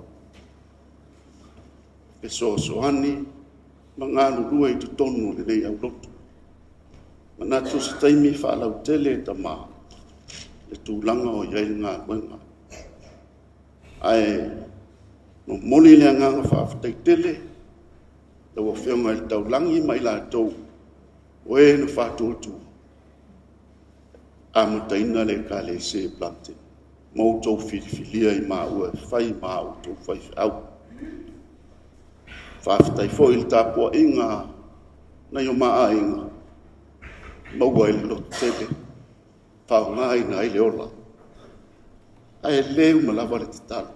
fesoasoani ma galulue i totonu o lenei aulotu. Manatu se taimi faalautele e tama le tulaga o i ai le galuega. Ae momoli le agaga faafetai tele lau afioga i le taulagi ma i latou o e na faatuatua amataina le Ekalesia i Plumpton, ma outou filifilia i maua e fai ma outou faifeau. Faafetai foi i le tapuaiga nai o maaiga, maua ai le loto tele, faaaogaina ai le ola. Ae le uma lava le tatalo.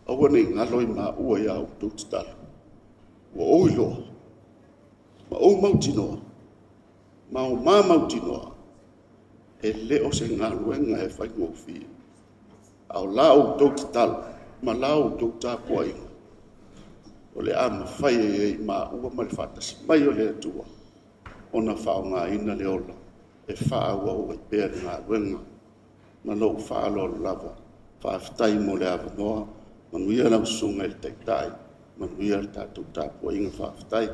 Aua ne i galo i maua ia outou tatalo. Ua ou iloa, ma ou mautinoa, ma o ma mautinoa, e le o se galuega e faigofie. A o la outou tatalo, ma la outou tapuaiga, o le a mafai ai i maua ma le faatasi mai o le Atua, ona faaaogaina le ola e faaauau ai pea le galuega. Ma lou faaaloalo lava. Faafetai mo le avanoa. Manuia lau susuga i le Taitai, manuia le tatou tapuaiga. Faafetai.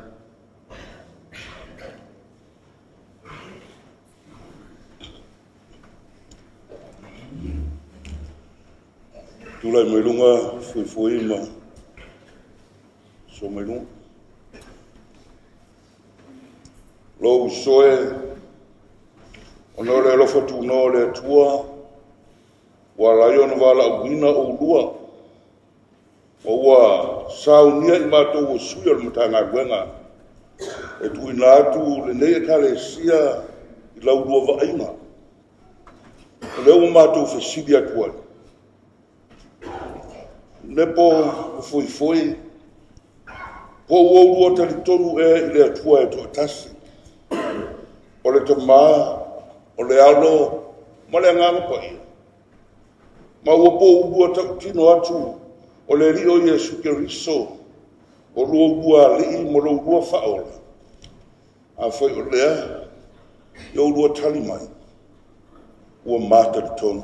Tulai mai luga, fuifui ma so mai luga. Lou soe, ona o le alofa tunoa o le Atua, ua ala ai ona valaauina oulua, ma ua saunia i matou o sui o le Matagaluega e tuuina atu lenei Ekalesia i laulua vaaiga. O lea ua matou fesili atu ai, Nepo ma fuifui, po ua oulua talitonu ea i le Atua e toatasi, o le Tama, o le Alo ma le Agaga Paia, ma ua po oulua tautino atu o le Alii o Iesu Keriso, o lo oulua Alii ma lo oulua Faaola. Afai o lea, ia oulua tali mai, ua matalitonu.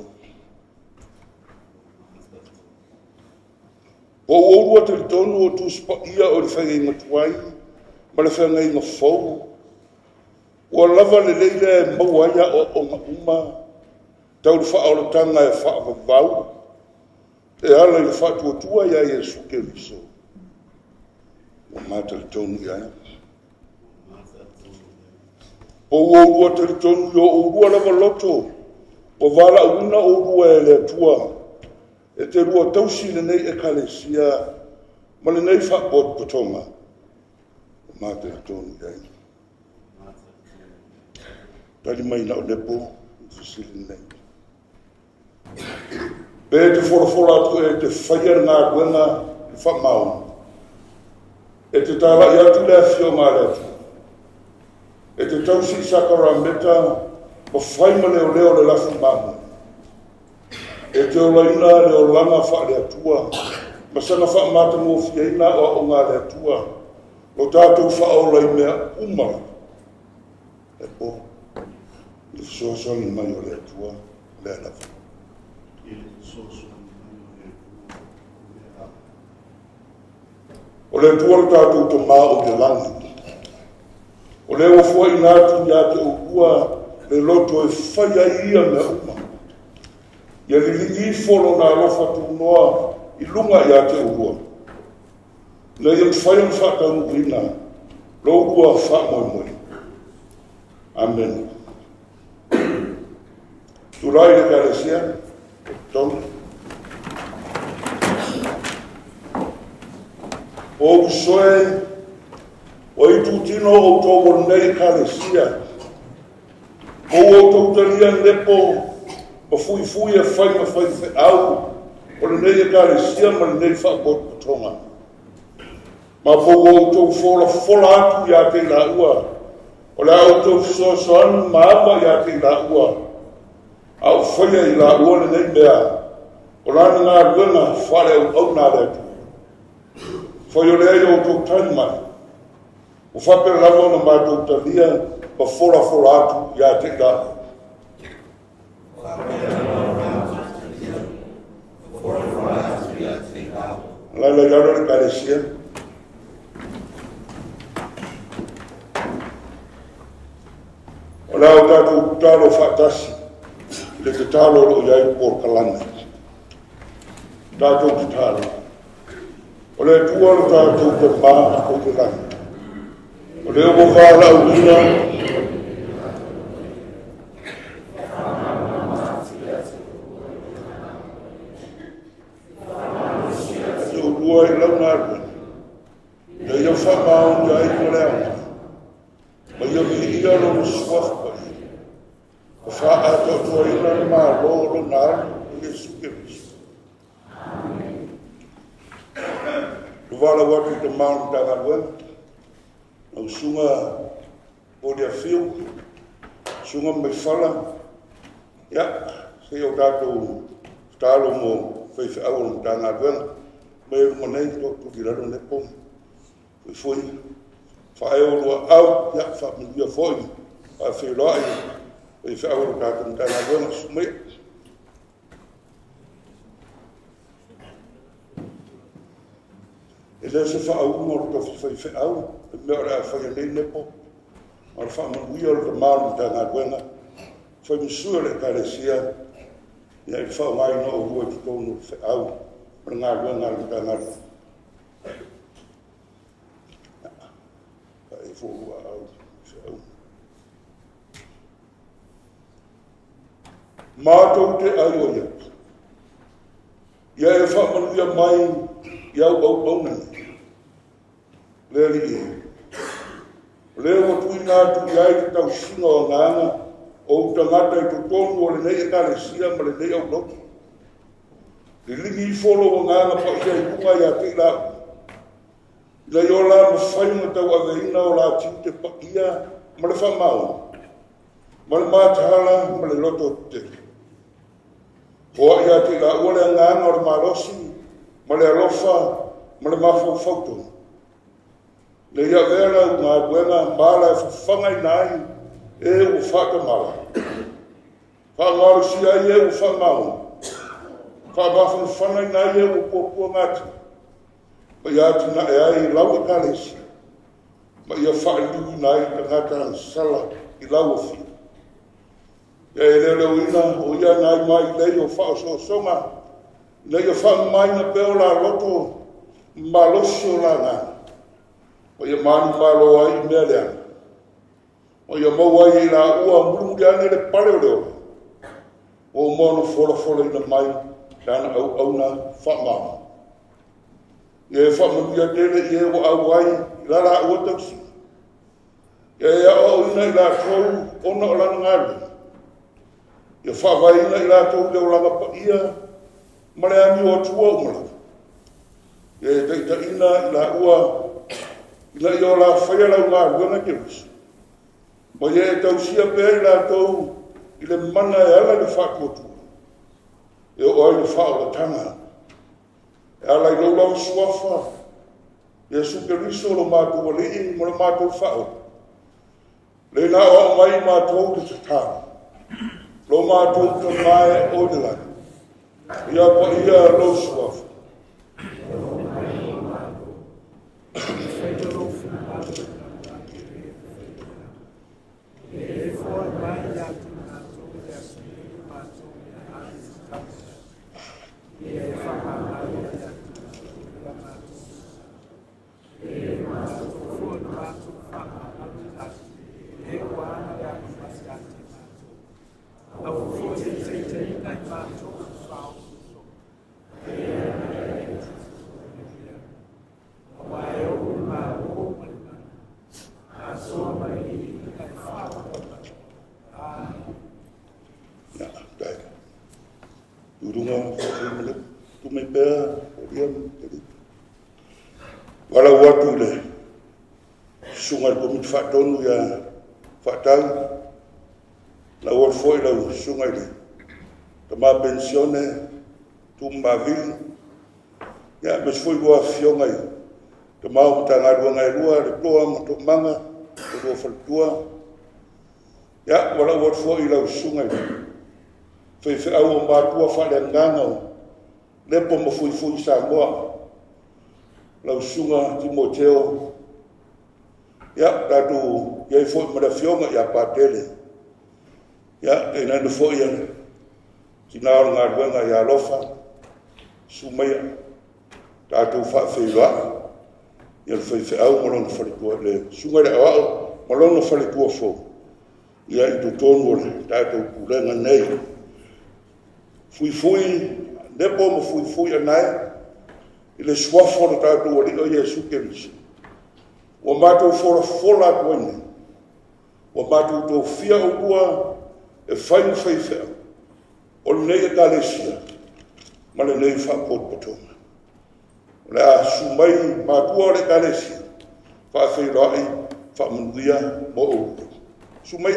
Po ua oulua talitonu o Tusi Paia o le feagaiga tuai ma le feagaiga fou, ua lava lelei lea e maua ai aoaoga uma tau le faaolataga e faavavau e ala i le faatuatua ia Iesu Keriso. Ua matalitonu i ai. Po ua oulua talitonu i o oulua lava loto, ua valaauina oulua e le Atua e te lua tausi lenei Ekalesia ma lenei faapotopotoga. Ua matalitonu i ai. Tali mai na o Nepo i fesili lenei. Pe te folafola atu e te faia le galuega i faamaoni, e te talai atu le afioga a le Atua, e te tausi i sakarameta ma fai ma leoleo le lafu mamoe, e te olaina le olaga faale-Atua ma sana faamatagofieina aoaoga a le Atua, lo tatou faaola i mea uma e po i le fesoasoani mai o le Atua lea lava. O le Atua lo tatou Tamā o i le lagi, o lea ua fuaina atu ia te oulua le loto e fai ai ia mea uma. Ia liligi ifo lona alofa tunoa i luga ia te oulua, ina ia mafai ona faataunuuina lo oulua faamoemoe. Amen. Tulai le Ekalesia, tonu. O ou soe, o itutino outou o lenei Ekalesia, o outou talia nepo ma fuifui e fai ma fai feau o lenei Ekalesia ma lenei faapotopotoga. Ma po ua outou folafola atu ia te i laua, o le a outou fesoasoani ma ava ia te i laua, a o faia i laua lenei mea, o lana galuega faaleauauna a le Atua. Fai o lea i outou tali mai, ua faapea lava ona matou talia ma folafola atu ia te i laua. Laila i lalo le Ekalesia. O le a tatou tatalo faatasi i le tatalo o lo o i ai le polokalame. Tatou tatalo. O le Atua lo tatou Tamā o i le lagi, o lea ua valaauina te oulua i lau galuega, ina ia faamaoni ai ma le aoga, ma ia viia lona suafa paia, ma faaatoatoaina le Malo o lona Alo o Iesu Keriso. Lo valaau atu i Tamā o le Matagaluega, lau susuga Poliafiu, susuga Maifala, ia, se i o tatou tatalo mo faifeau o le Matagaluega. Mai luma nei, toatuli lalo Nepo, fuifui, faaeo lua au, ia, faamanuia foi, faafeiloai, faifeau o le tatou Matagaluega, susu mai. le se whaauga o le tofi whaiwheau, le mea o le a whai nei nepo, ma le whaamanuia o le tamā o le Matagaluega, whai masua le Ekalesia, ia i le whaongaina o lua i totonu o le wheau, ma le galuega a le Matagaluega. Ka e fōlua au wheau. Mātou te ai o ia. Ia e whaamanuia mai i au au au nei. Le ali e. O lea ua tuuina atu i ai le tausiga o agaga o ou tagata i totonu o lenei Ekalesia ma lenei aulotu. Liligi ifo lou agaga paia i luga ia te i laua. Ina ia o la mafai ona tauaveina o la tiute paia ma le faamaoni, ma le mataala ma le loto tetele. Foai ia te i laua le agaga o le malosi ma le alofa ma le mafaufau tonu. Ina ia avea lau galuega ma ala e fafagaina ai e ua faatamala. Faamalosia ai e ua faamaoni. Faamafanafanaina ai e ua puapua gatia. Ma ia atinae ai lau Ekalesia. Ma ia faaliliuina ai tagata agasala i lau afio. Ia e leoleo o ia nai mai lei o faaosoosoga, ina ia faamamaina pea o la loto malosi o la agaga. Ma ia manumalo ai i mea leaga. Ma ia maua ai i laua mulimuli ane le pale o le ola. Ua uma ona folafolaina mai lana auauna faamaoni. Ia e faamanuia tele i e ua auai i la laua tausiga. Ia e aoaoina i latou ona o lana galuega. Ia faavaeina i latou le olaga paia ma le amio atua uma lava. Ia e taitaina i laua ina ia o la faia lau galuega Keriso. Ma ia e tausia pea i latou i le mana e ala i le faatuatua. E oo ai le faaolataga. E ala i lou lava suafa, Iesu Keriso lo matou alii ma lo matou faaola. Le na o mai matou te tatalo. Lo matou tamae o le lagi. Ia paia lou suafa. Wala atu le susuga i le komiti faatonu ia Faatau, lau atu foi lau susuga i le tama penisione Tuumavili, ia aemaise foi lua afioga i tama o Matagaluega e lua, le Toa ma Toomaga, le lua faletua. Ia, wala atu foi lau susuga i le faifeau o matua faaleagaga o Lepo ma Fuifui Samoa, lau susuga Timoteo. Ia, tatou iai foi ma le afioga ia Patele. Ia, tainane foi ia tina o le galuega ia Alofa, Sumaia, tatou faafeiloai ia le faifeau ma lona faletua, le susuga i le aoao ma lona faletua fou, ia i totonu o le tatou pulega nei. Fuifui, Lepo ma Fuifui anae, i le suafa o le tatou alii o Iesu Keriso. Ua matou folafola atu ai nei. Ua matou tofia oulua e fai ma faifeau o lenei Ekalesia ma lenei faapotopotoga. O le a susu mai matua o le Ekalesia, faafeiloai, faamanuia mo oulua. Susu mai.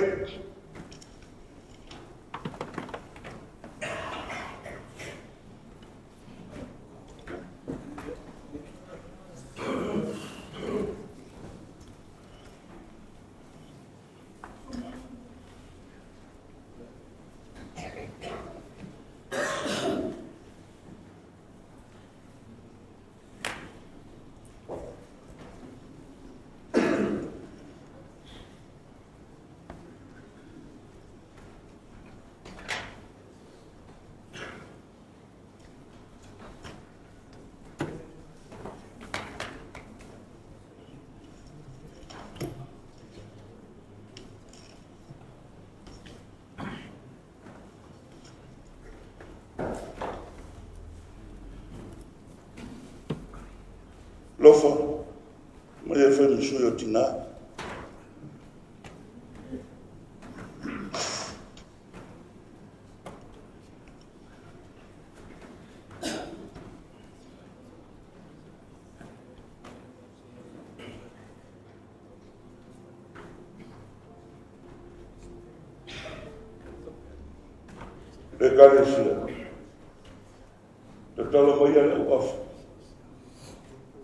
Lofa, mai e fai masui o tina. Le ekalesia, tatalo mai a le auafa,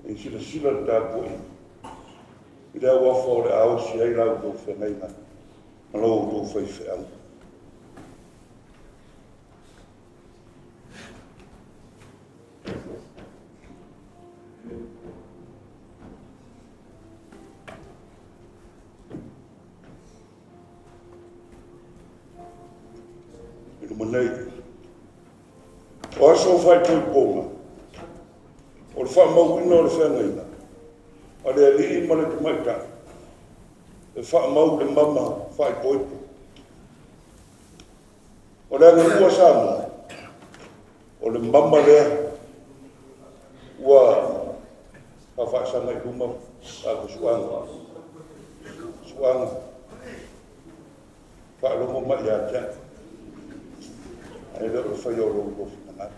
e silasila le tapuai, i le auafa o le a osi ai la outou feagaiga ma lo outou faifeau. I luma nei, o aso faaipoipoga, o le faamauina o le feagaiga, a le alii ma le tamaitai, e faamau le mama faaipoipo. O le aganuu a Samoa, o le mama lea ua faafaasaga i luma faafasuaga. Suaga, faalogo mai ia te au. Ae le o le faia o lou finagalo.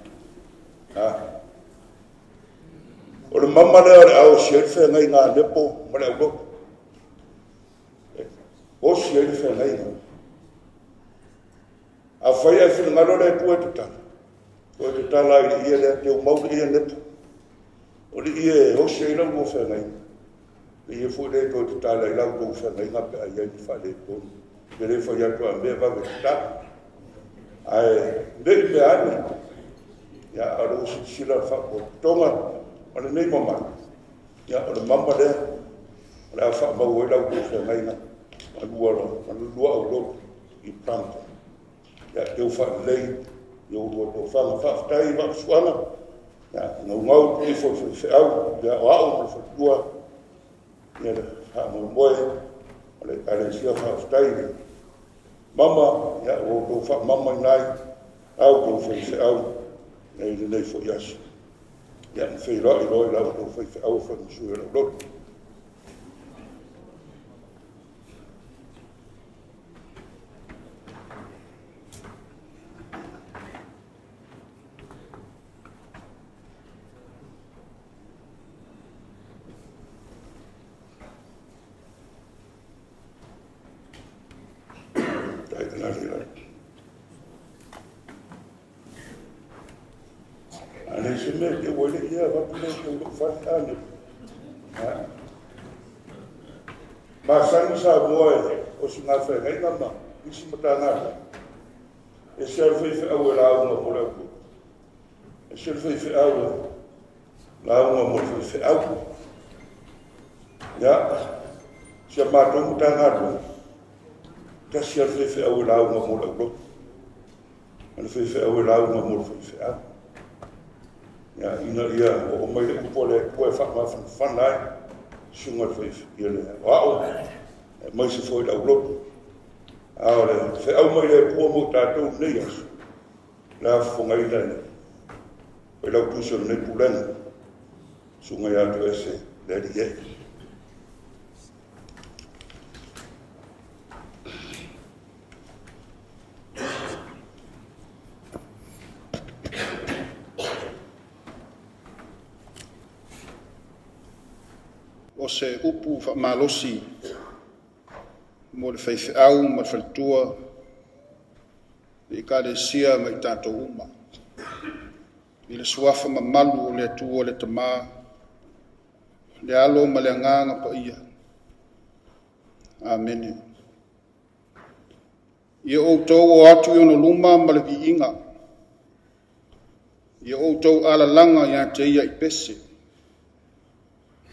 O le mama lea o le a osi ai le feagaiga a Nepo ma le aulotu. Osi ai le feagaiga. A fai ai finagalo le Atua e tatala, toe tatala ai le ie lea, teu mau le ie Nepo. O le ie e osi ai lau lua feagaiga. Le ie foi lea toe tatala ai lau tou feagaiga pe ai ai ni faaletonu. Pe le fai atu a mea vave tatala. Ae nei mea ane, ia a o le silasila le faapotopotoga o lenei mamalu, ia o le mama lea, o le a faamau ai lau tou feagaiga ma lua aulotu i Brampton. Ia teu faalelei i o lua tofaga. Faafetai i vaavasuaga, ia gaugau ifo i faifeau, ia o ao ma le faletua, ia le faamoemoe o le ekalesia. Faafetai i mama, ia ua outou faamama i nai au tou faifeau i lenei foi aso. Ia ma feiloai loa i lau outou faifeau e faimasui o lau lotu. Ale se mea te ua le ia vatu le te ua whare ane. Masani sa moa e o si ngā whaengainga ma isi matangata. E se al whaiwheau e launga mo le aupu. E se al whaiwheau e launga mo le whaiwheau. Ia, si a mātou matangata, tasi al whaiwheau e launga mo le aulotu. Ale whaiwheau e launga mo le whaiwheau. Ia, ina ia o mai le upo le atua e faamafanafana ai, suga le whaiwhia le o e mai se foi le aulotu. A o le wheau mai le atua mo tātou nei aso, le afofogaina le pai lau tusi o lenei pulega, suga ia atu ese le alii e. O se upu faamalosi mo le faifeau ma le faletua le ekalesia ma i tatou uma. I le suafa mamalu o le Atua le Tamā, le alo ma le agaga paia. Amene. Ia outou o atu i ona luma ma le viiga. Ia outou alalaga ia te ia i pese.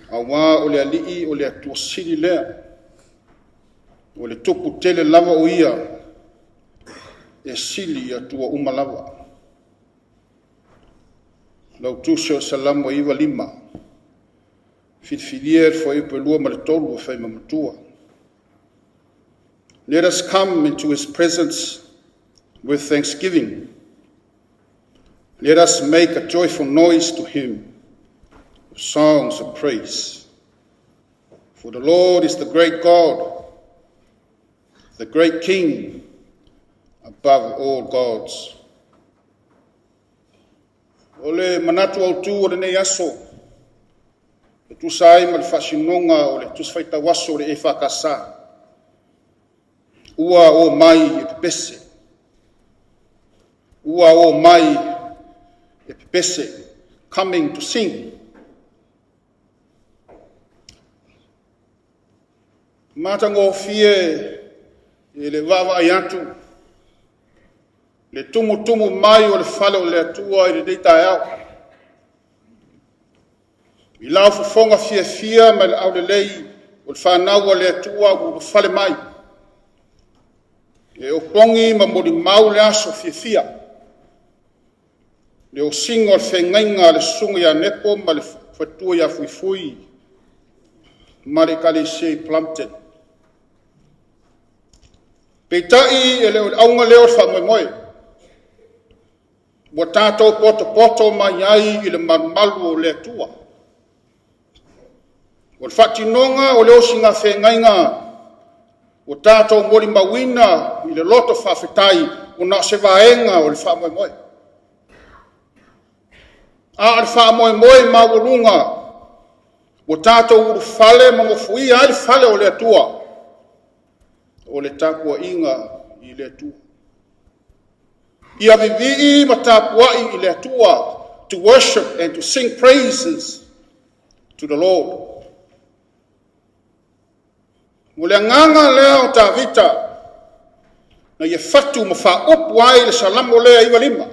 Auā o le alii o le Atua sili lea. O le tupu tele lava o ia e sili i Atua uma lava. Lau tusi o Salamo 95. Filifilia le fuaiupu e 2 ma le 3 o fai ma matua. Let us come into his presence with thanksgiving. Let us make a joyful noise to him with songs of praise. For the Lord is the great God, the great King above all gods. O le manatu autū o lenei aso, e tusa ai ma le faasinoga o le Tusi Faitau Aso o le EFKS, ua o mai e pepese. Ua o mai e pepese. Coming to sing. Matagofie i le vaavaai atu, le tumutumu mai o le fale o le Atua i lenei taeao. I lau fofoga fiafia ma le aulelei o le fanau a le Atua ua ulufale mai. E opogi ma molimau le aso fiafia. Le osiga o le feagaiga a le susuga ia Nepo ma le faletua ia Fuifui ma le ekalesia i Plumpton. Peitai e le o le auga lea o le faamoemoe. Ua tatou potopoto mai ai i le malumalu o le Atua. O le faatinoga o le osiga feagaiga ua tatou molimauina i le loto faafetai ona o se vaega o le faamoemoe. A o le faamoemoe maualuga ua tatou ulufale ma nofoia ai le fale o le Atua, o le tapuaiga i le Atua. Ia vivii ma tapuai i le Atua, to worship and to sing praises to the Lord. O le agaga lea o Tavita, na ia fatu ma faaupu ai le Salamo lea 95,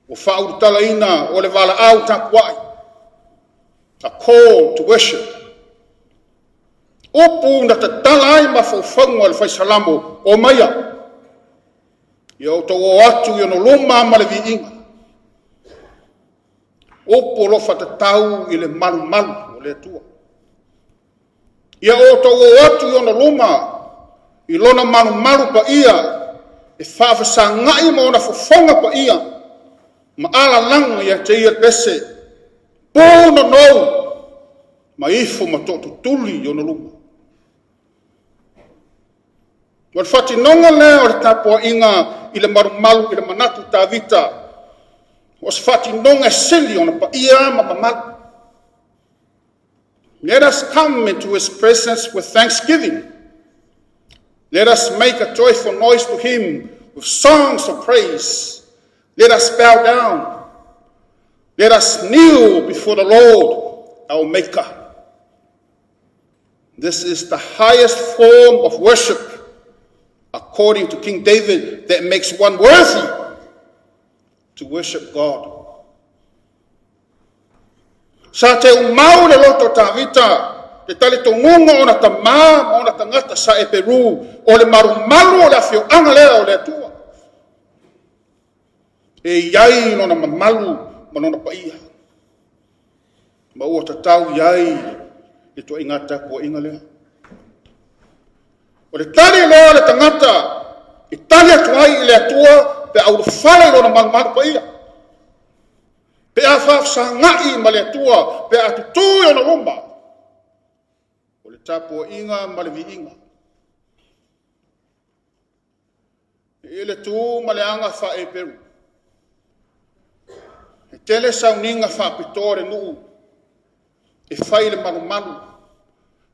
ua faaulutalaina o le valaau tapuai, a call to worship. Upu na tatala ai mafaufauga o le fai Salamo o maia, ia outou o atu i ona luma ma le viiga. Upu o lo faatatau i le malumalu o le Atua. Ia outou o atu i ona luma, i lona malumalu paia, e faafesagai ma ona fofoga paia, ma alalaga ia te ia pese, punonou, ma ifo ma tootutuli i ona luma. O le faatinoga lea o le tapuaiga i le malumalu i le manatu Tavita, o se faatinoga e sili ona paia ma mamalu. Let us come into his presence with thanksgiving. Let us make a joyful noise to him with songs of praise. Let us bow down. Let us kneel before the Lord, our Maker. This is the highest form of worship, according to King David, that makes one worthy to worship God. Sa te umau le loto Tavita, te talitonuga o na tamā ma ona tagata sa e Peru, o le malumalu o le afioaga lea o le Atua. E iai lona mamalu ma lona paia. Ma ua tatau iai le tuaiga tapuaiga lea. O le tali loa le tagata, e tali atu ai i le Atua pe aulufale i lona malumalu paia. Pe a faafesagai ma le Atua, pe a tutū i ona luma. O le tapuaiga ma le viiga. E le tū ma le aga faa-Eperu. E tele sauniga faapitoa le nuu e fai le malumalu.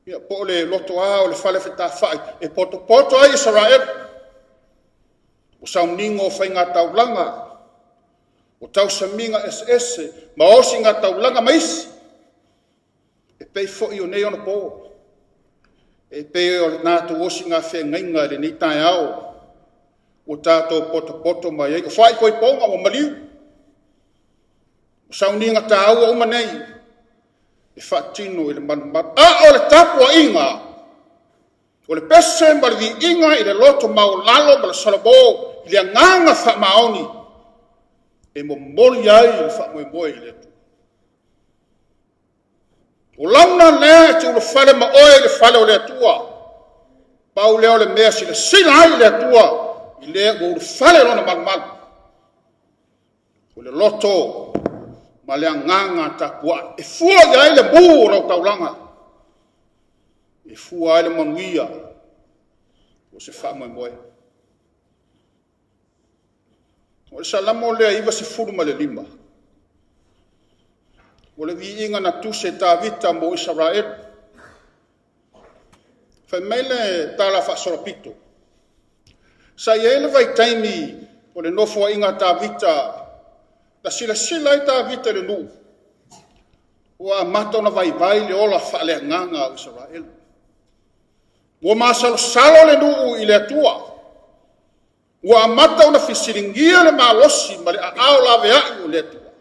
Ia po o le lotoa o le fale fetafai e potopoto ai Israel. O sauniga o faiga taulaga, o tausamiga eseese, ma osiga taulaga ma isi. E pei foi o nei ona pō. E pei o le tatou osiga feagaiga i lenei taeao. Ua tatou potopoto mai ai. O faaipoipoga ua maliu. O sauniga tāua uma nei. E faatino i le malumalu. A o le tapuaiga, o le pese ma le viiga i le loto maulalo ma le Salamo i le agaga faamaoni, e momoli ai le faamoemoe i le Atua. O launa lea e te ulufale ma oe i le fale o le Atua. Pau lea o le mea silasila ai i le Atua i lea ua ulufale lona malumalu. O le loto Ma le agaga tapua'i e fua i ai le mū o lau taulaga, e fua ai le manuia o se faamoemoe. O le Salamo lea 95, o le viiga na tusi e Tavita mo Isaraelu. Fai mai le tala faasolopito, sa i ai le vaitaimi o le nofoaiga a Tavita, na silasila ai Tavita i le nuu, ua amata ona vaivai le ola faaleagaga o Isaraelu. Ua masalosalo le nuu i le Atua, ua amata ona fesiligia le malosi ma le aao laveai o le Atua.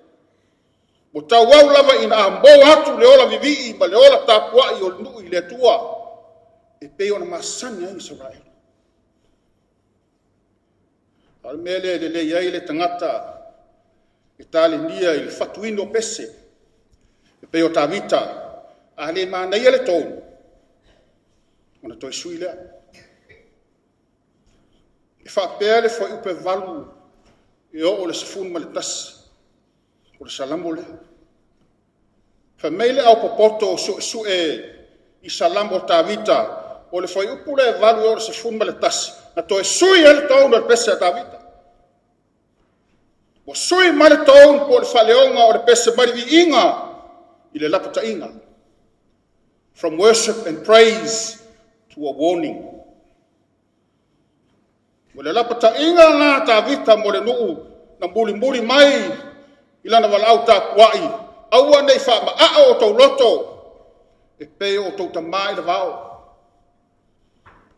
Ua tauau lava ina amou atu le ola vivii ma le ola tapuai o le nuu i le Atua, e pei ona masani ai Isaraelu. A o le mea lea e lelei ai le tagata e talenia i le fatuina o pese, e pei o Tavita, a le manaia le tonu, ona toe sui lea. E faapea le fuaiupu 8 e oo le 11, o le Salamo lea. Fai mai le aupopoto o suesue i Salamo o Tavita, o le fuaiupu lea e 8 e oo le 11, na toe sui ai le tonu o le pese a Tavita. Ua sui mai le tonu po o le faaleoga o le pese mai le viiga i le lapataiga. From worship and praise to a warning. O le lapataiga la Tavita mo le nuu na mulimuli mai i lana valaau tapuai, aua nei faamaa o tou loto, e pei o tou tamā i le vao,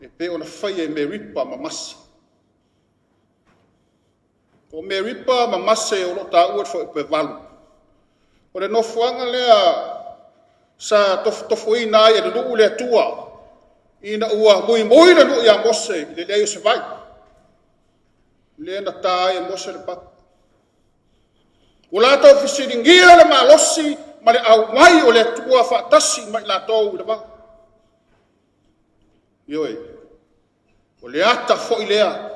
e pei ona faia e Meripa ma Mase. O Meripa ma Mase o lo taua i le fuaiupu 8. O le nofoaga lea sa tofotofoina ai e le nuu le Atua, ina ua muimui le nuu ia Mose i le leai o se vai. Lea na ta ai e Mose le papa. Ua latou fesiligia le malosi ma le auai o le Atua faatasi mai latou i le vao. Ioe, o le ata foi lea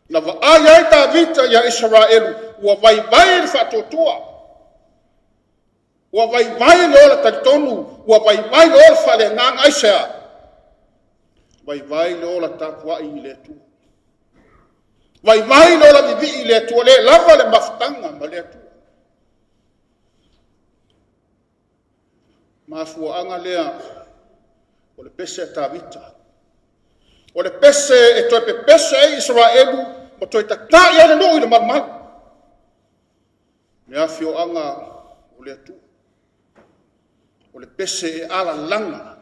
na vaai ai Tavita ia Isaraelu, ua vaivai le faatuatua, ua vaivai le ola talitonu, ua vaivai le ola faaleagaga. Aisea? Vaivai le ola tapuai i le Atua. Vaivai le ola vivii i le Atua, le lava le mafutaga ma le Atua. Mafuaaga lea o le pese a Tavita. O le pese e toe pepese ai Isaraelu ma toe tatai ai le nuu i le malumalu. Le afioaga o le Atua. O le pese e alalaga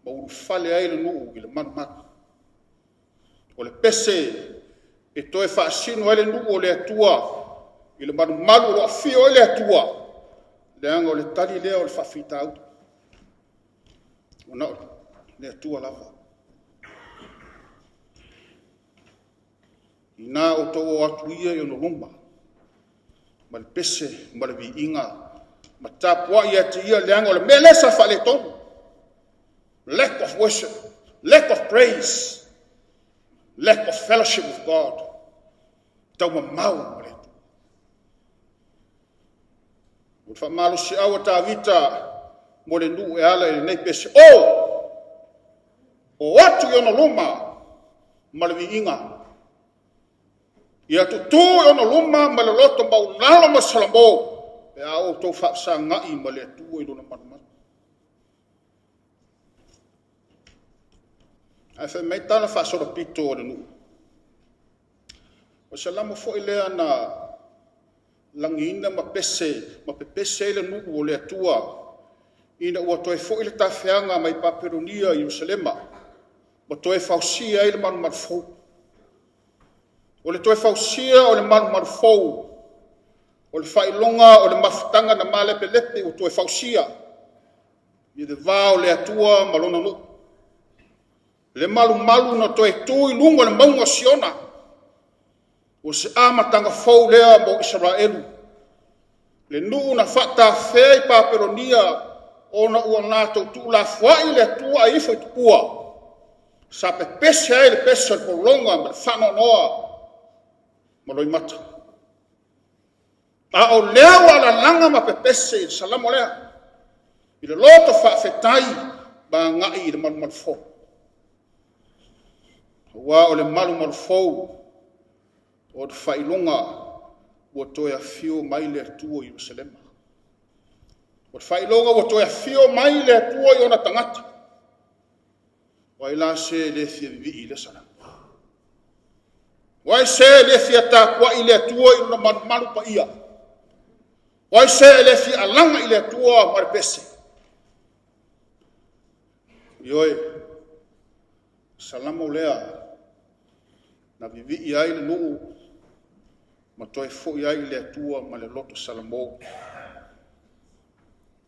ma ulufale ai le nuu i le malumalu. O le pese e toe faasino ai le nuu o le Atua i le malumalu o lo afio ai le Atua, leaga o le tali lea o le faafitauli. Ona o le Atua lava. Ina o tou o atu ia i ona luma, ma le pese ma le viiga, ma tapuai ia te ia, leaga o le mea lea sa faaletonu. Lack of worship, lack of praise, lack of fellowship with God. Taumamao ma le Atua. O le faamalosi au a Tavita mo le nuu e ala i lenei pese. O atu i ona luma ma le viiga. Ia tutu i ona luma ma le loto maulalo ma Salamo, pe a outou faasagai ma le Atua i lona malumalu. Ae fai mai tala faasolopito o le nuu. O Salamo foi lea na lagiina ma pese, ma pepese ai le nuu o le Atua, ina ua toe foi le tafeaga mai Papelonia i Ierusalema, ma toe fausia ai le malumalu fou. O le toe fausia o le malumalu fou, o le faailoga o le mafutaga na malepelepe ua toe fausia, i le va o le Atua ma lona nuu. Le malumalu na toe tu i luga o le mauga o Siona, o se amataga fou lea mo Isaraelu. Le nuu na faatafea i Papelonia, ona ua latou tuulafoai le Atua a ifo i tupua, sa pepese ai le pese o le pologa ma le faanoanoa ma loimata. A o lea ua alalaga ma pepese i le salamo lea, i le loto faafetai ma agai i le malumalu fou. Aua o le malumalu fou o le faailoga ua toe afio mai le Atua i Ierusalema. O le faailoga ua toe afio mai le Atua i ona tagata. O ai la se le fia vivii i le salamo? O ai se le fia tapuai i le Atua i lona malumalu paia? O ai se le fia alaga i le Atua ma le pese? Ioe, salamo lea na vivii ai le nuu ma toe foi ai i le Atua ma le loto Salamo.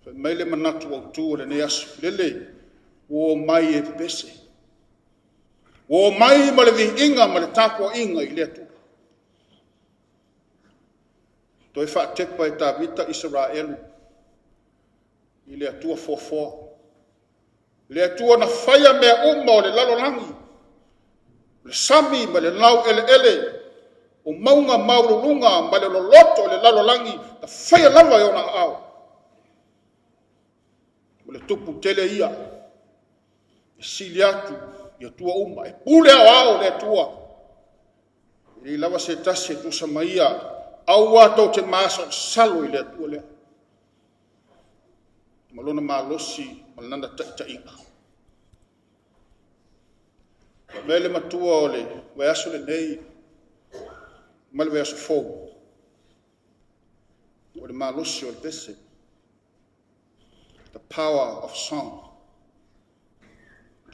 Fai mai le manatu autu o lenei aso, lele ua o mai e pepese. Ua o mai ma le viiga ma le tapuaiga i le Atua. Toe faatepa e Tavita Isaraelu i le Atua foafoa. Le Atua na faia mea uma o le lalolagi, le sami ma le lau eleele, o mauga maululuga ma le loloto o le lalolagi, na faia lava e ona aao. O le tupu tele ia, e sili atu i Atua uma, e pule ao le Atua. E lei lava se tasi e tusa ma ia, aua tou te masalosalo i le Atua lea. Ma lona malosi ma lana taitaiga. Mea le matua o le vaiaso lenei ma le vaiaso fou, o le malosi o le pese. The power of song.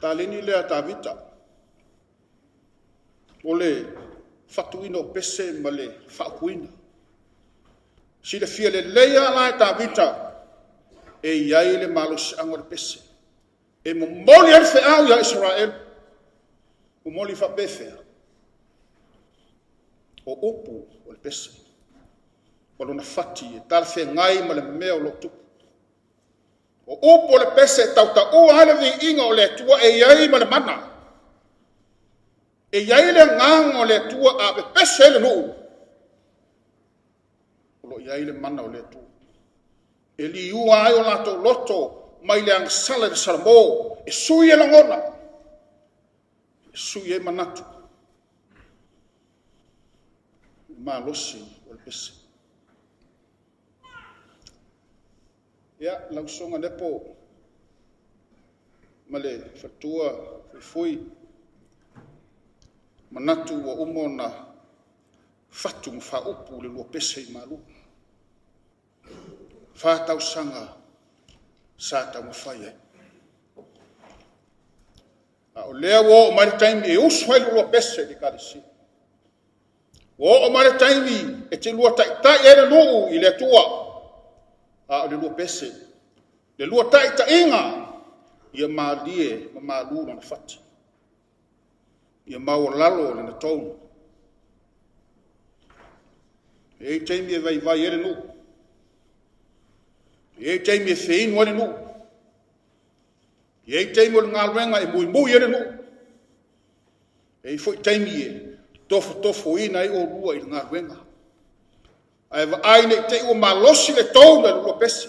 Taleni lea Tavita. O le fatuina o pese ma le faapuina. Silafia lelei ala e Tavita e iai le malosiaga o le pese. E momoli ai le feau ia Israel. Momoli faapefea. O upu o le pese. O lona fati e talafeagai ma le mea o lo tupu. O upu o le pese e tautaua ai le viiga o le Atua e iai ma le mana. E iai le agaga o le Atua a pepese ai le nuu. O lo iai le mana o le Atua. E liua ai o latou loto mai le agasala i le Salamo, e sui e lagona, e sui e manatu. Malosi o le pese. Ia, lausoga lepo ma le fatua fuifui, manatu ua uma ona fatu ma faaupu le lua pese i malu. Whātausaga sa taumafai ai. A o lea ua oo mai le taimi e usu ai le lua pese i le ekalesia. Ua oo mai le taimi e te lua taitai ai le nuu i le Atua. A o le lua pese, le lua taitaiga, ia malie ma malu lona fati. Ia maualalo lona tonu. E ei taimi e vaivai ai le nuu. E ei taimi e feinu ai le nuu. E ei taimi o le galuega e muimui ai le nuu. E ei foi taimi e tofotofoina ai o lua i le galuega. Ae vaai nei te i ua malosi le tou na lua pese.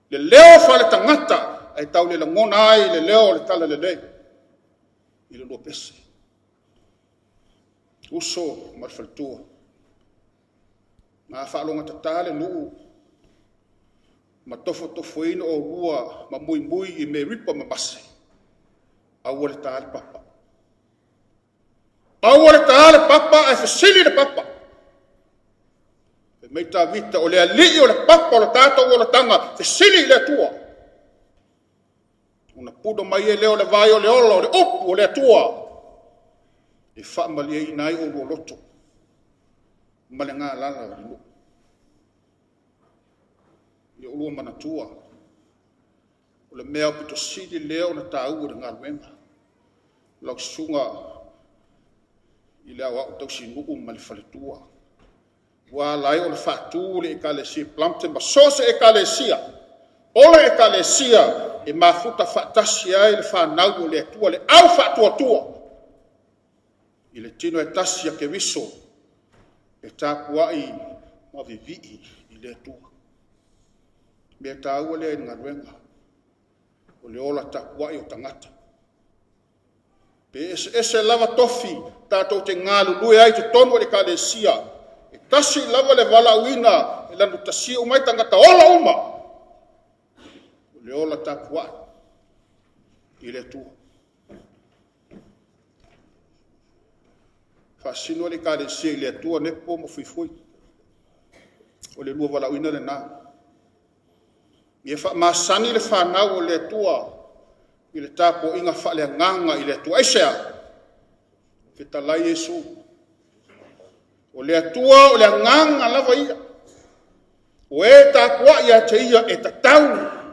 Le leo fa le tagata ai tau le lagona ai le leo o le tala lelei i le lua pese. Uso ma le faletua. Ngā whaalonga tata le nuu ma tofotofoina o lua ma muimui i me ripa ma mase. Aua le tā le papa. Aua le tā le papa e fesili le papa. E mei Tavita o le alii o le papa o le tātou o le tanga fesili i le Atua. Ona puna mai e leo le vai o le ola o le upu o le Atua. E faamaliaina ai o lua loto ma le ngā lala o le nuu. Ia ulua manatua. O le mea o pito sili lea o na tāua le galuega. Lau susuga i le au au tausi nuu ma le faletua. Ua ala ai o le faatu le ekalesia Plumpton ma so se ekalesia. O le ekalesia e mafuta faatasi ai le whanau o le Atua, le au faatuatua. I le tino e tasi a Keriso e tapuai Ma vivii i le Atua. Mea tāua lea i le galuega, o le ola tapuai o tagata. Pe ese lava tofi tātou te galulue ai totonu o le ekalesia, e tasi lava le valaauina e lanutasia umai tagata ola uma. O le ola tapuai i le Atua. Faasino le ekalesia i le Atua nepo ma fuifui. O le lua valaauina lena. Ia faamasani le fanau o le Atua i le tapuaiga faaleagaga i le Atua. Aisea? Fetalai Iesu. O le Atua o le agaga lava ia. O e tapuai ia te ia e tatau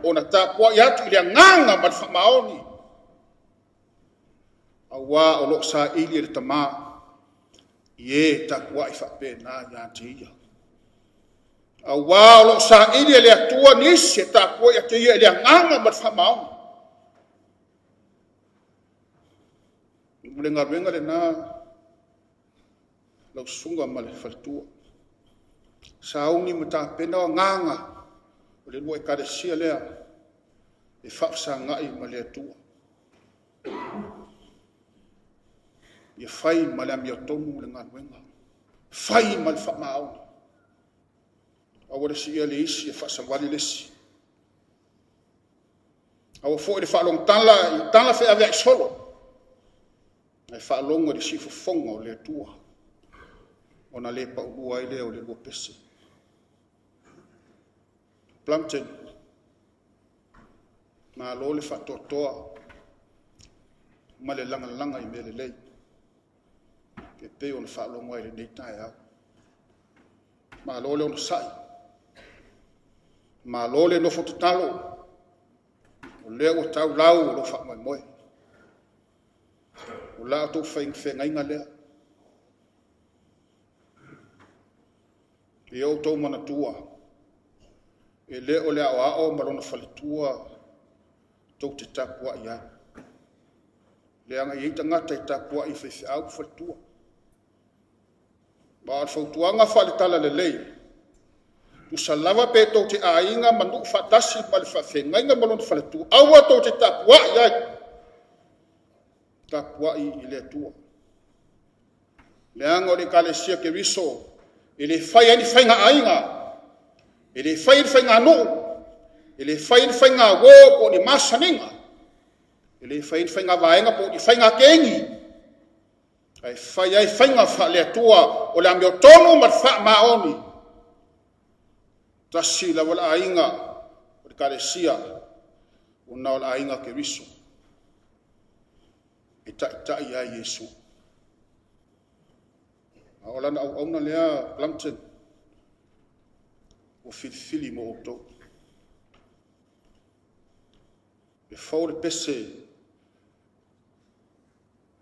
ona tapuai atu i le agaga ma le faamaoni. Auā o loo saili e le tamā i e tapuai faapena ia te ia. Auā o loo saili e le Atua nisi e tapuai ia te ia i le agaga ma le faamaoni. O le galuega lena lau susuga ma le faletua. Sauni ma tapena o agaga o le lua ekalesia lea e faafesagai ma le Atua. Ia fai ma le amiotonu le galuega. Fai ma le faamaoni. Aua le siia le isi e faasavali le isi. Aua foi le faalogotala i tala feaveai solo. Ae faalogo i le siufofoga o le Atua. Ona le paulua ai lea o le lua pese. Plumpton, malo le faatoatoa ma le lagalaga i mea lelei. E pei ona faalogo ai lenei taeao. Malo le onosai. Malo le nofo tatalo. O lea ua taulau o lo faamoemoe. O la o tou feagaiga lea. Ia outou manatua, e le o le aoao ma lona faletua tou te tapuai ai. Leaga e i ai tagata e tapuai i faifeau ma faletua. Ma o le fautuaga faaletala lelei, tusa lava pe tou te aiga ma nuu faatasi ma le faafeagaiga ma lona faletua, aua tou te tapuai ai. Tapuai i le Atua. Leaga o le ekalesia Keriso, e le fai ai ni faiga aiga, e le fai ai ni faiga nuu, e le fai ai ni faiga uo po o ni masaniga, e le fai ai ni faiga vaega po o ni faiga kegi, ae fai ai faiga faale-Atua o le amiotonu ma le faamaoni. Tasi lava le aiga o le ekalesia, ona o le aiga Keriso, e taitai ai Iesu. A o lana auauna lea, Plumpton, ua filifili mo outou. E fou le pese,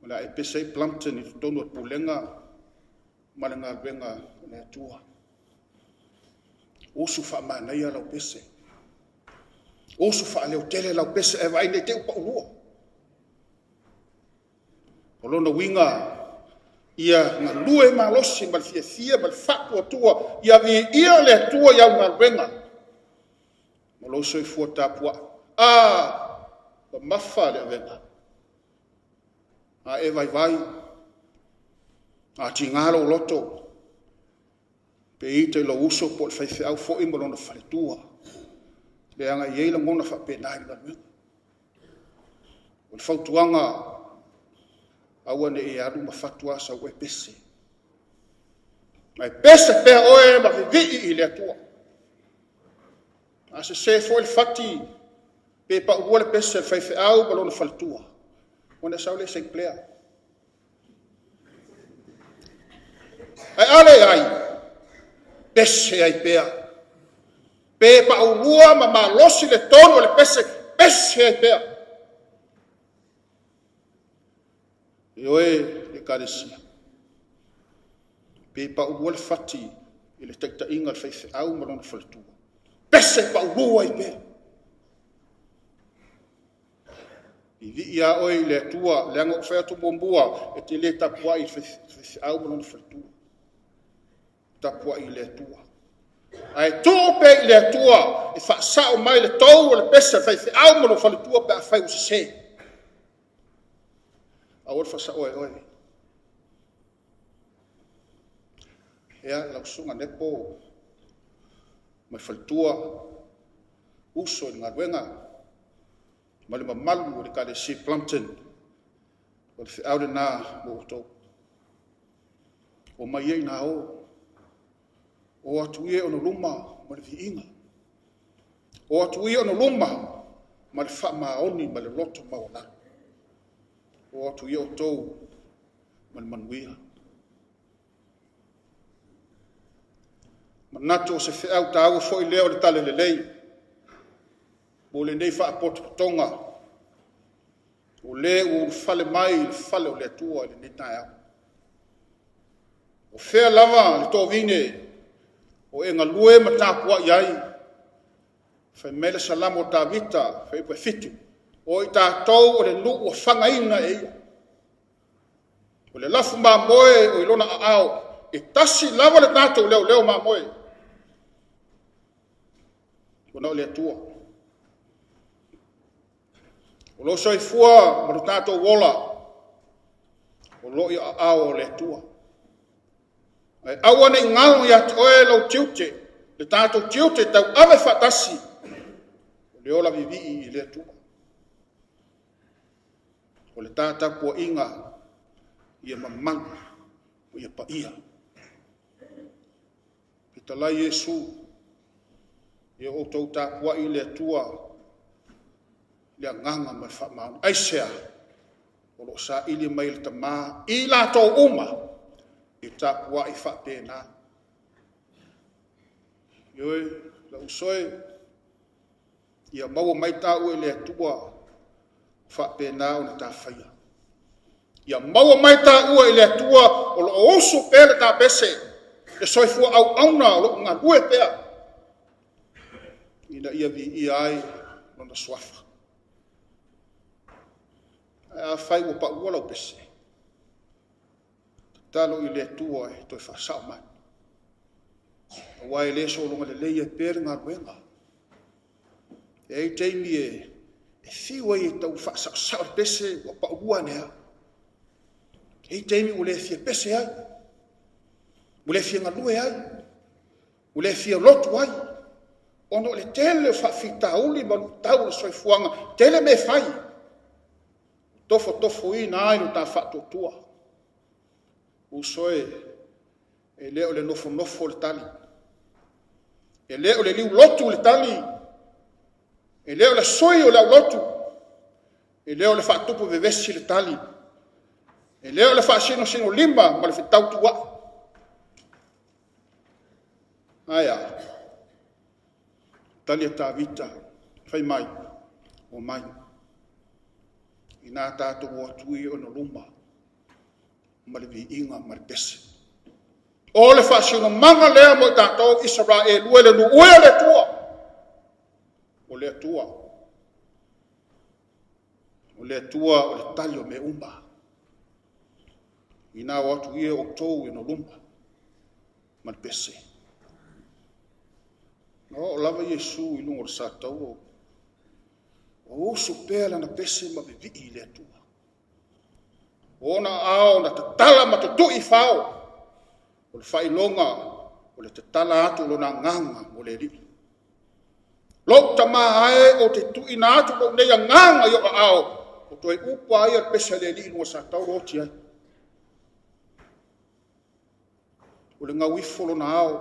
o le a e pese ai Plumpton i totonu o le pulega ma le galuega o le Atua. Usu faamanaia lau pese. Usu faaleotele lau pese e vaai nei te upa ulua. O lona uiga ia galue malosi ma le fiafia ma le faatuatua ia viia le Atua i au galuega ma lou soifua tapuai. A mamafa le avega. A e vaivai, a tiga lou loto, pe ita i lou uso po o le faifeau foi ma lona faletua. Leaga e i ai lagona faapena i le galuega. O le fautuaga, aua ne i alu ma fatu a sau oe pese. Mai pese pea oe ma vivii i le Atua. A se se foi le fati, pe paulua le pese le faifeau ma lona faletua. Ona sau le Saint Clair. Ai ale ai, pese ai pea. Pe paulua ma malosi le tonu o le pese, pese ai pea. E oe le ekalesia. Pe paulua le fati i le taitaiga le faifeau ma lona faletua. Pese paulua ai pea. Vivii a oe i le Atua, leaga o fai atu muamua, e te le tapuai i le faifeau ma lona faletua. Tapuai i le Atua. Ae tuu pea i le Atua e faasao mai le tou o le pese faifeau ma lou faletua pe afai ua sese. Aua le faasaoa e oe. Ia, lau susuga Nepo ma le faletua, uso i le galuega, ma le mamalu o le Ekalesia Plumpton, o le feau lena mo outou. O mai ai nā o, o atu ia ona luma ma le viiga. O atu ia ona luma ma le faamaoni ma le loto maualalo. O atu ia outou ma le manuia. Manatu o se feau tāua foi lea o le tale lelei, mo lenei faapotopotoga, o le ua ulufale mai i le fale o le Atua i lenei taeao. O fea lava le toavine o e galue ma tapuai ai, fai mai le Salamo o Tavita, fuaiupu 7, o i tatou o le nuu ua fagaina e ia. O le lafu mamoe o i lona aao, e tasi lava le tatou leoleo mamoe. Ona o le Atua. O lo soifua ma lo tatou ola, o lo i aao o le Atua. Ae aua nei galo ia te oe lau tiute, le tatou tiute tau ave faatasi, o le ola vivii i le Atua. O le tatapuaiga ia mamalu o ia paia. Fetalai Iesu, ia outou tapuai i le Atua, le agaga ma le faamaoni. Aisea, o lo saili mai le tamā i latou uma i tapuai faapena. Ioe, lau usoe, ia maua mai tāua i le Atua faapena ona tafaia. Ia maua mai tāua i le Atua o lo o usu pea le tapese, le soifua auauna o lo o galue pea, ina ia viia ai lona suafa. Ae afai ua paua lau pese, tatalo i le Atua e toe faasao mai. Aua e le sologa lelei e pea le galuega. E ai taimi e fiu ai e tau faasaosao le pese ua paulua ane au. E ai taimi ua le fia pese ai, ua le fia galue ai, ua le fia lotu ai. Ona o le tele o faafitauli ma luitau o le soifuaga, tele mea fai. Tofotofo ina ai lo ta faatuatua. Usoe, e le o le nofonofo le tali. E le o le liu lotu le tali. E le o le sui o le aulotu. E le o le faatupu vevesi le tali. E le o le faasinosino lima ma le fetautua'i. Aia, tali a Tavita, fai mai, o mai. Ina tātou o atu i ona luma, ma le viiga ma le pese. O le faasinomanga lea mo i tātou Israelu e le nuu e le Atua. O le Atua. O le Atua o le tali o mea uma. Ina o atu ia o tau i ona luma, ma le pese. Na o lava Iesu i luga o le sa taua. O usu pea lana pese ma vivii i le Atua. O ona ao na tatala ma tutui fao. O le faailoga o le tatala atu o lona agaga mo le Alii. Lou tamā ae o te tuuina atu lou nei agaga i o aao, o toe upu a ia le pese a le Alii i luga o sa taua oti ai. O le gau ifo lona ao,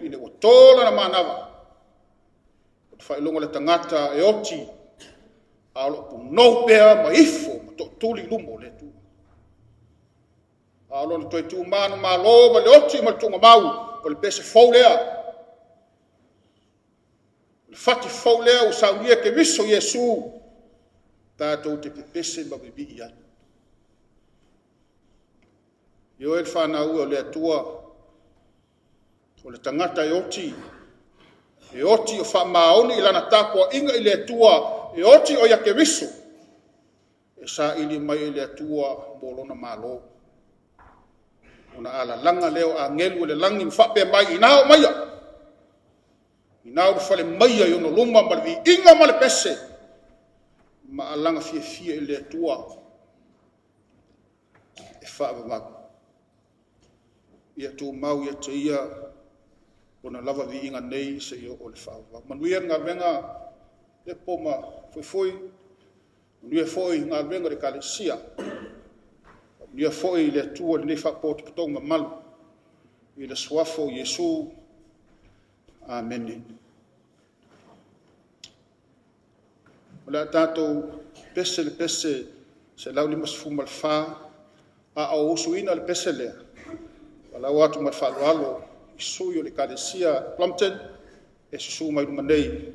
ina ua tō lana manava. O te faailoga le tagata e oti, a o loo punou pea ma ifo ma tootuli i luma o le Atua. A o lona toe tuumanu malo ma le oti ma le tuugamau, o le pese fou lea. O le fati fou lea ua saunia Keriso Iesu, tātou te pepese ma vivii ai. Ioe le whanau o le Atua, o le tagata e oti, e oti o faamaoni i lana tapuaiga i le Atua, e oti o ia Keriso, e saili mai i le Atua mo lona malo. Ona alalaga lea o agelu o le lagi ma faapea mai, ina o maia, ina ulufale maia i ona luma ma le viiga ma le pese, ma alaga fiafia i le Atua e faavavau. Ia tumau ia te ia ona lava viiga nei seia oo i le faavavau. Manuia le galuega le po ma fuifui, manuia foi galuega o le Ekalesia, manuia foi le Atua i lenei faapotopotoga mamalu, i le suafa o Iesu. Amene. O le a tatou pese le pese 154, a o usuina le pese lea, valaau atu ma le faaaloalo i sui o le Ekalesia Plumpton e susu mai luma nei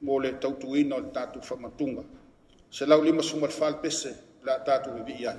mo le tautuina o le tatou faamatuga. 154 le pese o le a tatou vivii ai.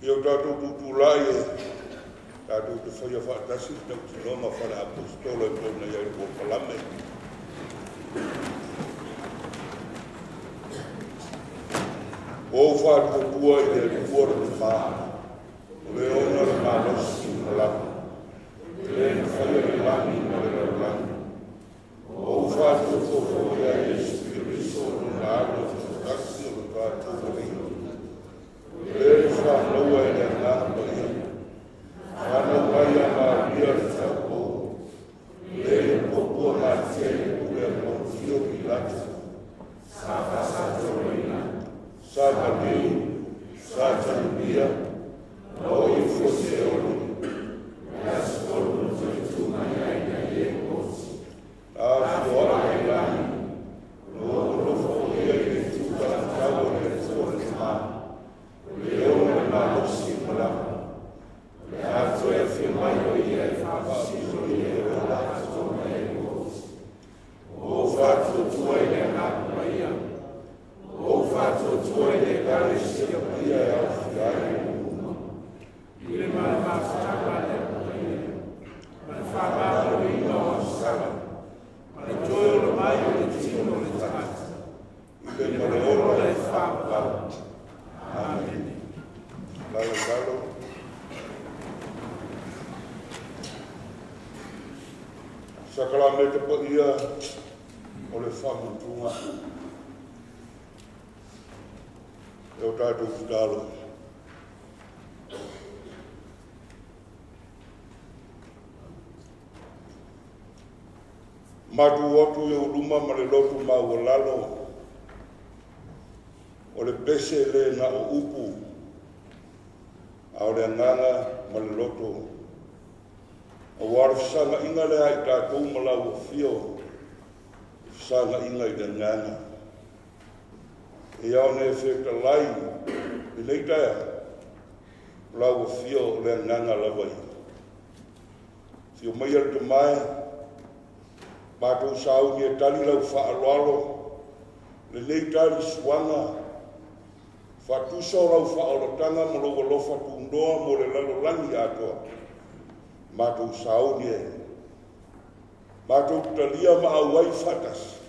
Ia o tatou tutulai e tatou te whaia whaatasi tau tinona whare apostolo e pona ia i palame. O whātua i le tua le te o le ona le malosi ma lava, le na whaia le lani ma le lalani. O whātua fō ia Yesu Keriso o nuna alo te whakasi o le tātou o le Le whānaua e le ngā paia. Whānau mai a Maria le taupo. Le popua ngā tia i pule a Pontio Pilato. Sa whasatoroina. Sa maliu. Sa talubia. O i fose olu. Le aso tolu na toe tu mai ai na ie koti. A fioa i lani. No o nofo o ia i le tuta tau o le tua le mā. Le ona le malosi ma lava. Le a toe afio mai o ia e whaafasilo i le o la atoa mai ai koti. O whātua i le agaga paia. O whātua i le ekalesia paia e aofia ai uma. I le malemafutaga a le Paia, ma le whaamāmoloina o afusala, ma le toe ola mai o le tino o le tagata. I le ma le ola e whaapau. Amene. Lalo lalo. Sakalamete paia o le whamantunga. E o tātou futalo. Matu atu e uluma ma le lotu maualalo o le pese le na o upu a o le anganga ma le loto. O wara whasanga inga le ai tātou ma lau fio whasanga inga i le anganga. E au ne whekalai i leitaia lau fio le anganga lava i. Fio mai al te mai, mātou sauni e tali lau whaaloalo, le nei tali suanga, whatusa o lau whaolotanga ma lau alofa tūnoa mo le lalolangi atoa. Mātou sauni e, mātou talia ma au ai whatasi.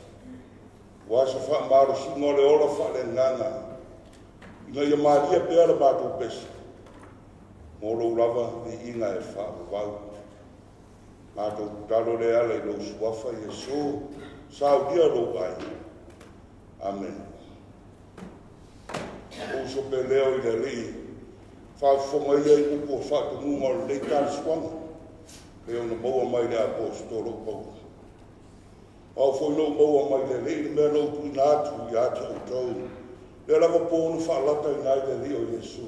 Wa sa wha marosinga o le ola wha le nganga. Ina ia maria pea le mātou pesi. Mō lou lava i inga e wha vau. Mātou talo le ala i lou suafa Yesu. Saudia lou ai. Amen. O so pe leo i le alii. Whaafonga ia i upu o whaatumunga o le nei tālisuanga. Leo na maua mai le apostolo Paulo. Au foi no maua mai le lei le mea no tuina atu i ate o tau. Le lava pōnu whaalata i nai le leo Yesu.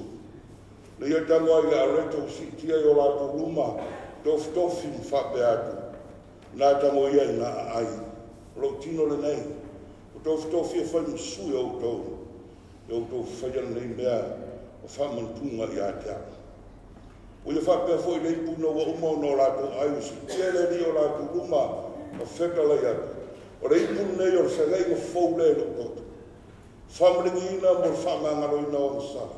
Le ia tango ai le areto o sitia i o lātou luma, tofi tofi mwhape atu. Nā tango ia i ngā ai. O lau tino le nei. O tofi tofi e whai msui o tau. E o tau whai nei mea o whamantunga i ate au. O ia whapea foi lei puna ua uma o no lātou ai o sitia le leo lātou luma o wheka lai atu. O le ipu nei o le whangai o fou le lo toto. Whamaringi ina mo le whamangalo ina o masala.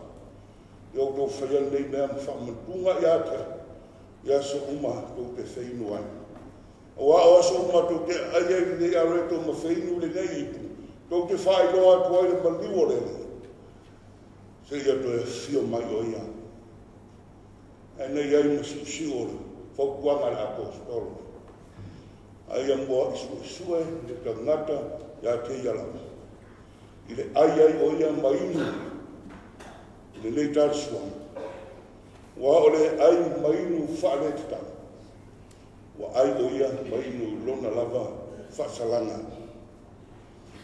I o tau whai nei mea ma whamantunga i ate. I aso uma tau te whainu ai. O a o aso uma tau te ai ai nei areto ma whainu le nei ipu. Tau te whailoa atu ai le maliu o le le. Se ia toe fio mai o ia. Ai nei ai ma siusiu o le whaukuanga le apostolo. Ai a mua i sue le tangata ia te ia lava. I le ai ai o ia mainu i le nei tālisuanga. Ua o le ai mainu whaale te tau. Ua ai o ia mainu lona lava whaasalanga.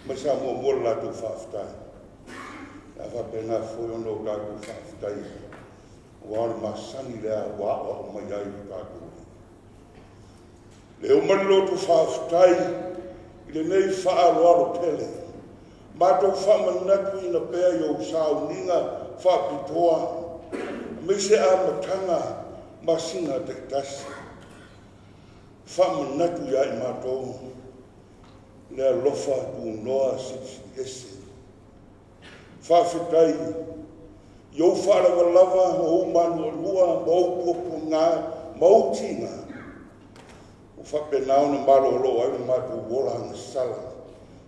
Mai sa mua mua le lātou whaaftai. La whapena foi ono o tātou whaaftai. Ua o le masani lea ua o mai ai le tātou. Le umani lotu whaaftai i le nei whaaloalo tele. Mātou whamanatu ina pea i o sauninga whaapitoa. Me se a matanga masinga te tasi. Whamanatu ia i mātou. Le alofa tunoa sisi ese. Whaafetai I ou faalavalava o ou manuanua ma ou puapuaga ma ou tiga, ua faapena ona malōlō ai le matou ola agasala.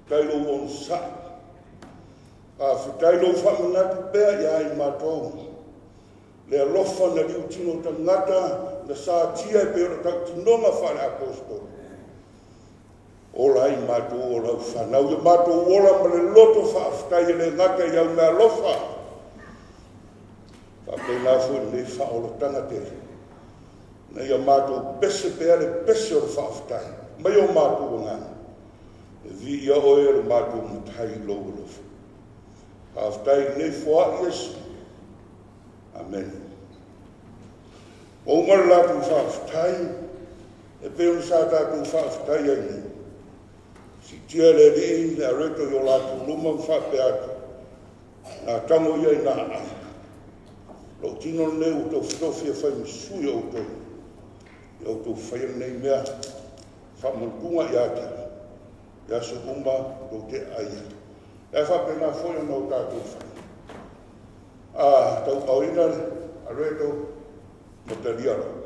Faafetai i lou onosai. Faafetai i lou faamanatu pea iā i matou. Le alofa na liutino tagata na satia e pei o le tautinoga faale-aposetolo. Ola ai matou o lau fanau, ia matou ola ma le loto faafetai e le gata i au meaalofa. Faapena foi lenei faaolataga tele. Na ia matou pese pea le pese o le faafetai mai o matou agaga. E viia oe e le matou matai i lou alofa. Faafetai i lenei foai Iesu. Amen. Ua uma le latou faafetai, e pei ona sa tatou faafetai ai nei. Siitia le Alii le areto i o latou luma ma faapea atu, nā tago ia i nā aai. Lou tino lenei ua tofitofi e fai ma sui o outou. Ia outou faia lenei mea, faamanutuga ia te au, i aso uma tou te aai ai. Ae faapena foi ona o tatou fai. A tauaoina le areto ma talia loa.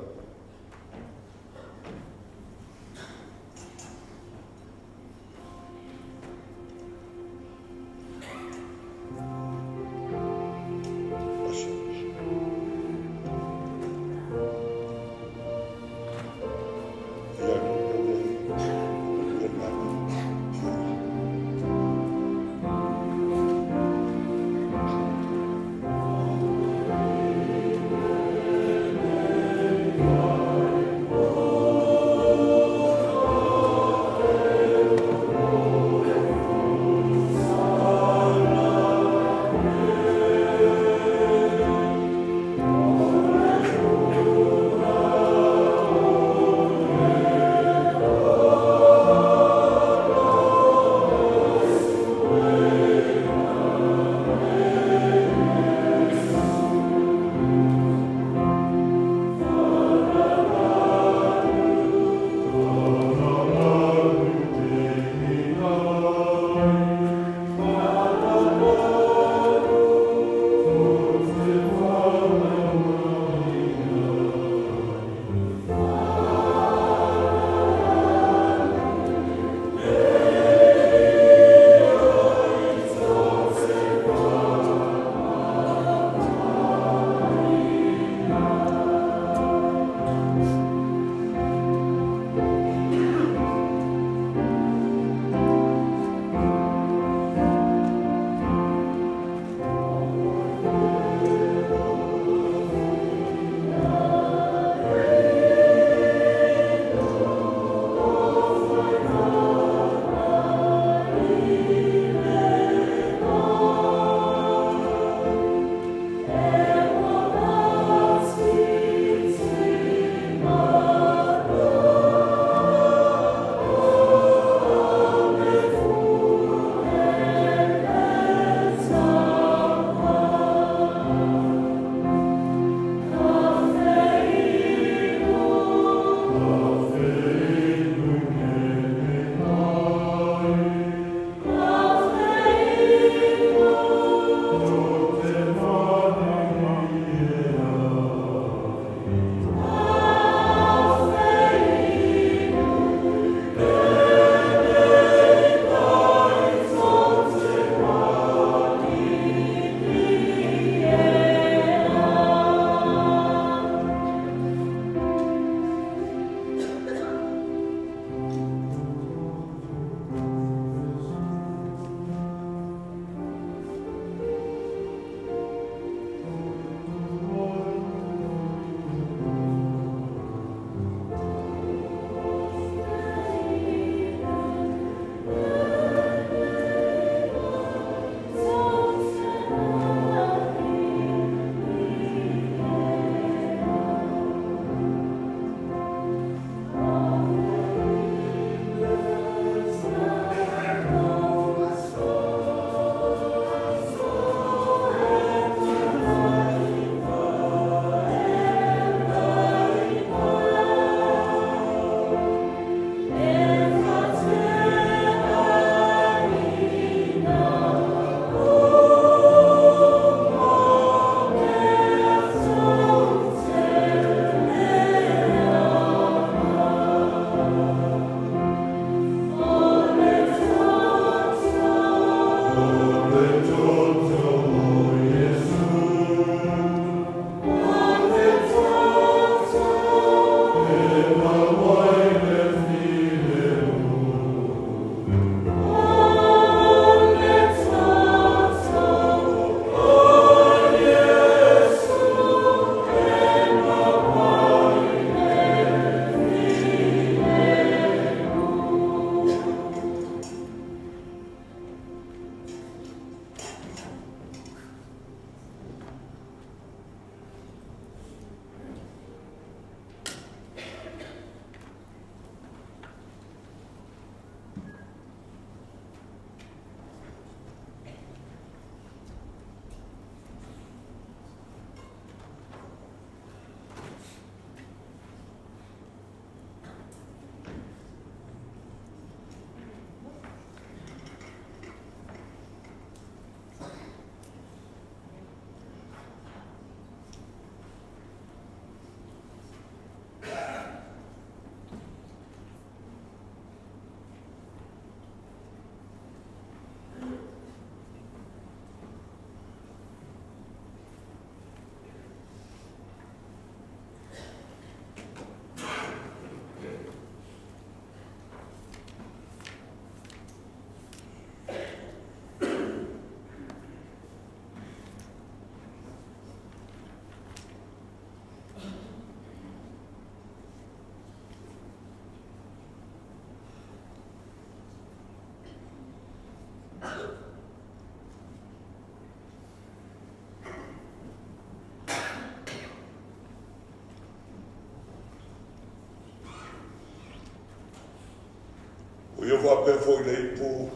Faapea foi le ipu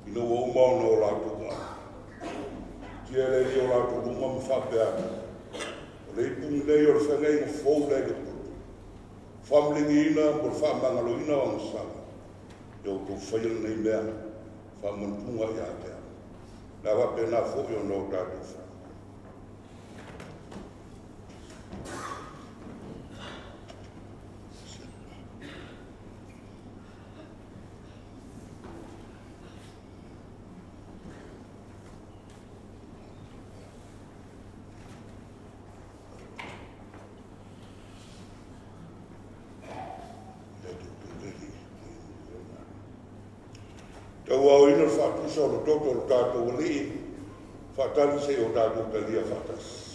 ina ua uma ona o latou ai. Tia le i o latou luma ma faapea atu, o le ipu lenei o le feagaiga fou lea i le poto. Faamaligiina mo le faamagaloina o agasala, ia outou faia lenei mea, faamanatunga ia te au. Le a faapena foi ona o tatou fai. Tauaoina le faatusa o le toto o le tatou alii, faatali se i o tatou talia faatasi.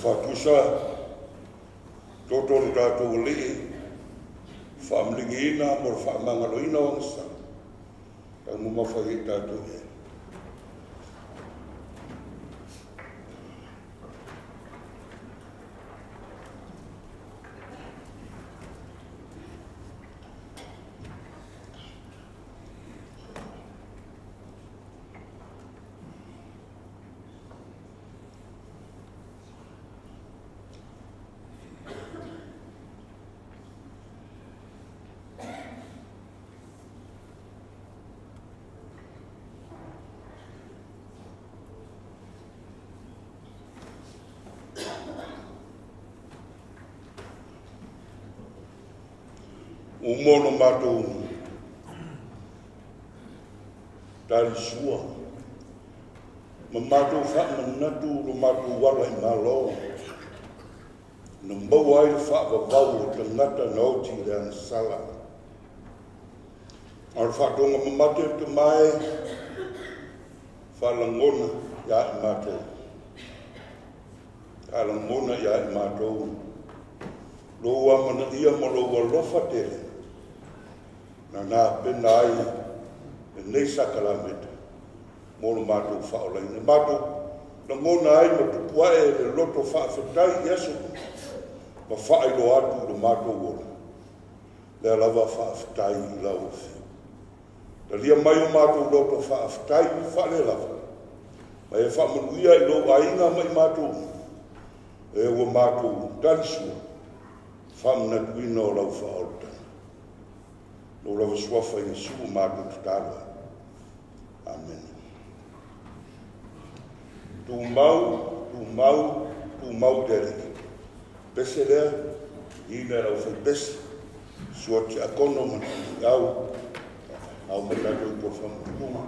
Faatusa toto le tatou alii faamaligiina mo le faamagaloina o agasala taumamafa ai tatou i ai. Uma ona matou talisua ma matou faamanatu lo matou ala i Malo na maua ai le faavavau o tagata na oti i le agasala. A o le faatoga mamate o le tamae faalagona ia i matou. Faalagona ia i matou lou amanaia ma lou alofa tele na napena ai lenei sakalameta mo lo matou faaolaina. Matou lagona ai ma tupu ae le loto faafetai i aso ma faailoa atu i lo matou ola. Lea lava faafetai i lau afio. Talia mai o matou loto faafetai faalelava ma e faamanuia i lou aiga ma i matou e ua matou talisua faamanatuina o lau faaolataga. Lou lava suafa Iesu matou tatalo ai. Amen. Tumau, tumau, tumau i le Alii. Pese lea, ina e lau fai pese. Sua tiakono ma au, au ma tatou i po whakamatutuga.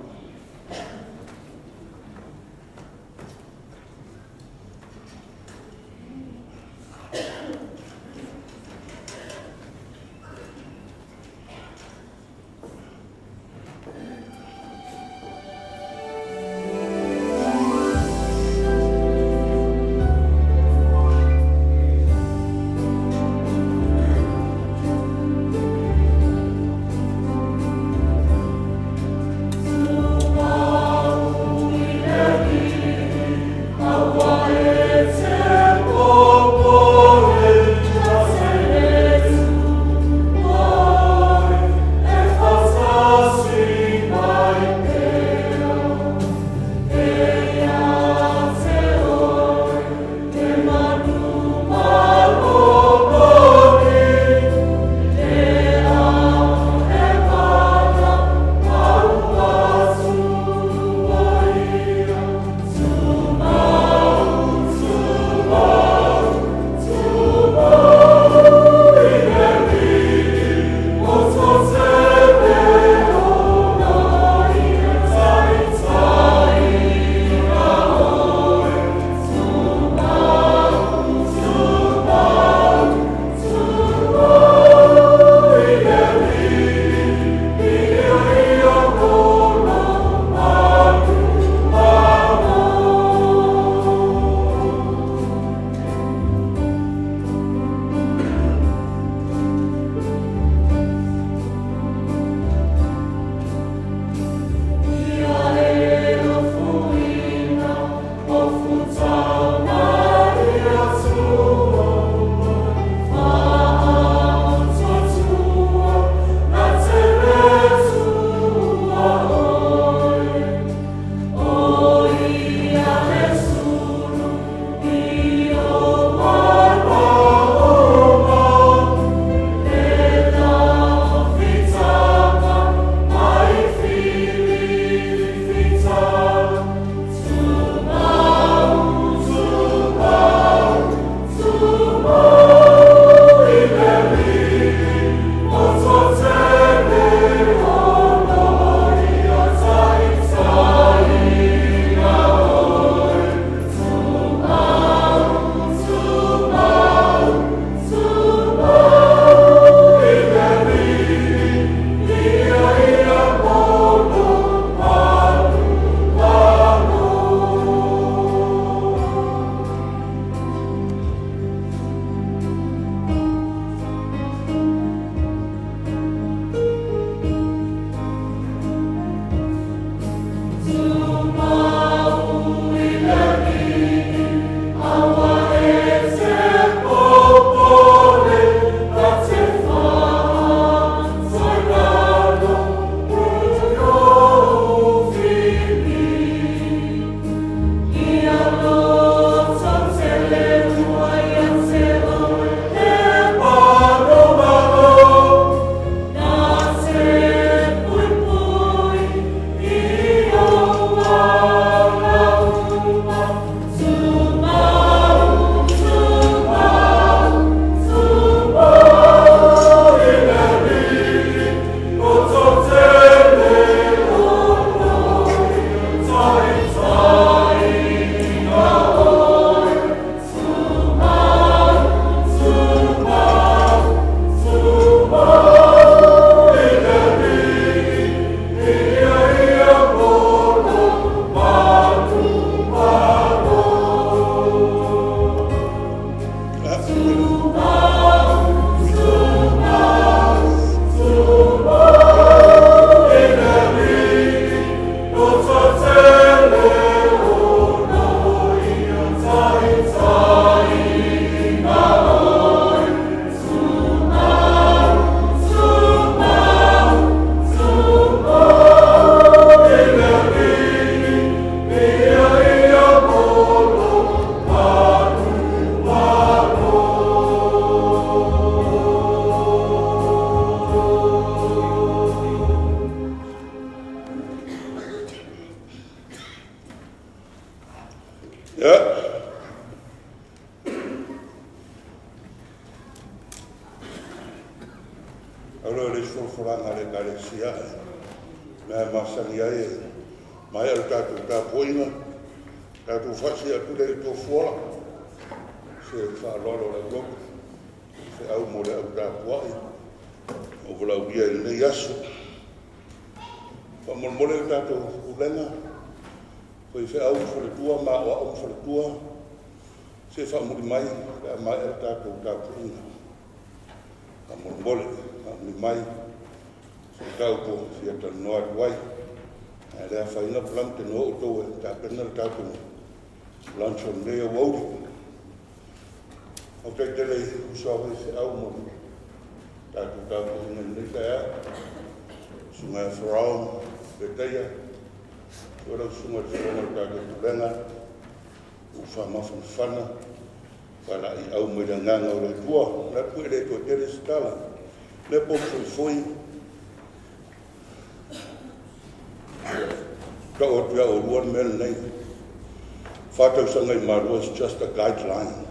Is just a guideline.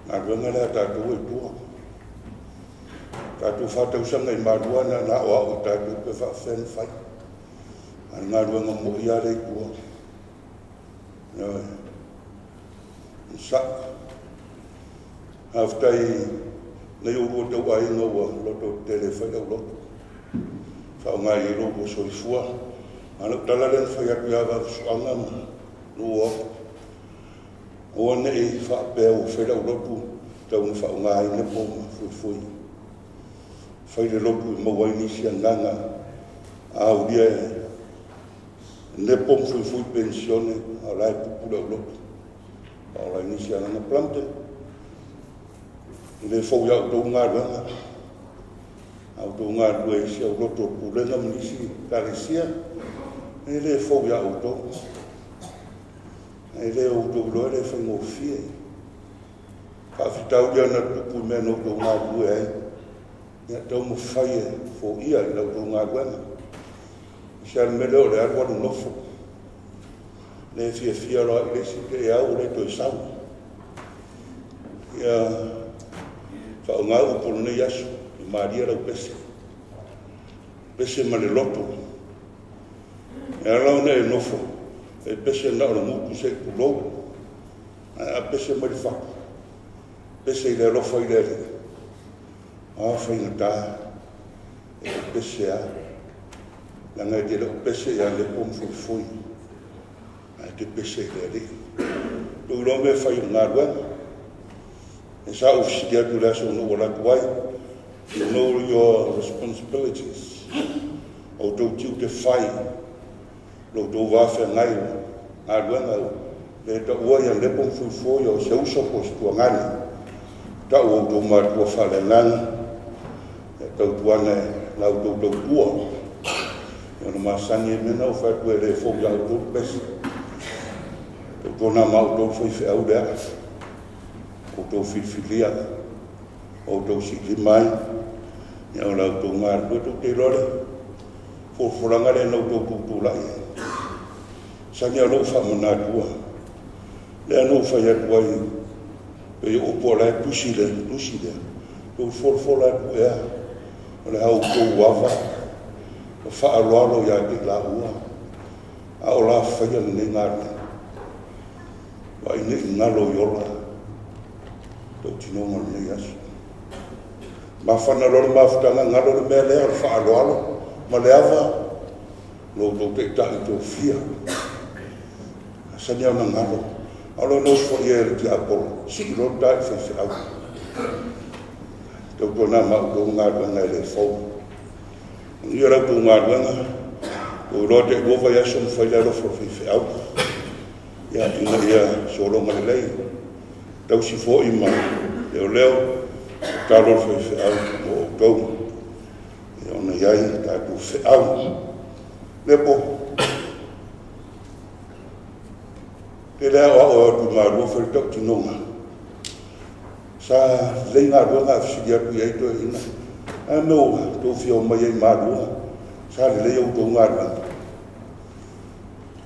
Galuega lea tatou e tua. Tatou whatausanga i marua na na o au tatou pe whaafena whai. A galuega mo ia le tua. Sa. Haftai nei o rua tau ainga ua loto tele whai au loto. Whao ngai e loto soifua. Ana tala le whai atu ia wa suanga ma lua. Oa nei whaapea o whai lau lotu tau na whao ngai na po ma fui fui. Whai le lotu i mauai nisi anganga a uria e ne po ma fui fui pensione a lai pupu lau lotu. A lai nisi anganga plante. Le fau iau tau ngā ruanga. Au tau ngā rua isi au lotu o pulenga ma nisi kalesia. E le fau iau tau. E le o tau loa le whaingofie. Whaafitau ia na tupu mea no tau ngā rua ai. Ia tau mo whai e fo ia i lau tau ngā ruanga. I se mele o le aru aru nofo. Le fia fia loa i le si te e au le toi sau. Ia whao ngā upolo nei aso. I maria lau pese. Pese ma le loto. E alau nei nofo. E pese na o le mutu se pulou. A pese mai le whaku. Pese i le alofa i le ere. A whaingata. E pese a. Langa e te leo pese ia le po mwhoi. A te pese i le ere. Tau loa mea whai o ngā ruanga. E sa ufisiki atu le aso no o latu ai. You know your responsibilities. O tau tiu te whai. Lo tau wawhea ngai ngā ruanga le ta ua ia lepo mwhoi o se uso po se tuangani. Ta ua tau matua whale nganga. E tau tuana e lau tau tau tua. E ona masangi e mena o whatu e le fau iau tau pesi. Tau tōna mau tau whai wheau lea. O tau whiliwhilia. O tau sili mai. Ia o lau tau ngā rua tau te lore. Fōforanga le nau tau tūtū lai. Sangi a lou whamanatua. Lea no whai atu ai. Pe o po lai tusi le, tusi le. Tau fōrfōra atu ea. O le hau tau wawa. O whaaloalo ia te la ua. A o la whaia le ngā rua. Wa ine i ngalo i ola. Tau tinonga le nei aso. Mawhana lore mawhutanga ngalo le mea lea o le whaaloalo. Ma le awa. Lo tau te tahi tau fia. Sani au na ngalo. Alo no fo ia le tiapolo, si lo tai fe fe au. Tau tona ma o ngā luenga le fau. Ia rau tau ngā luenga, o loa te ua vai aso mwhai le alofa fe fe au. Ia ina ia solonga le lei. Tau si fo i ma leo leo, talo fe fe au o o tau. Ia ona iai tātou fe au. Lepo, te lea o ao atu mārua whai tau tinonga. Sa lei ngā rua ngā whisiri atu i aito e ina. A meo tō whia o mai ai mārua. Sa le lei au tō ngā rua.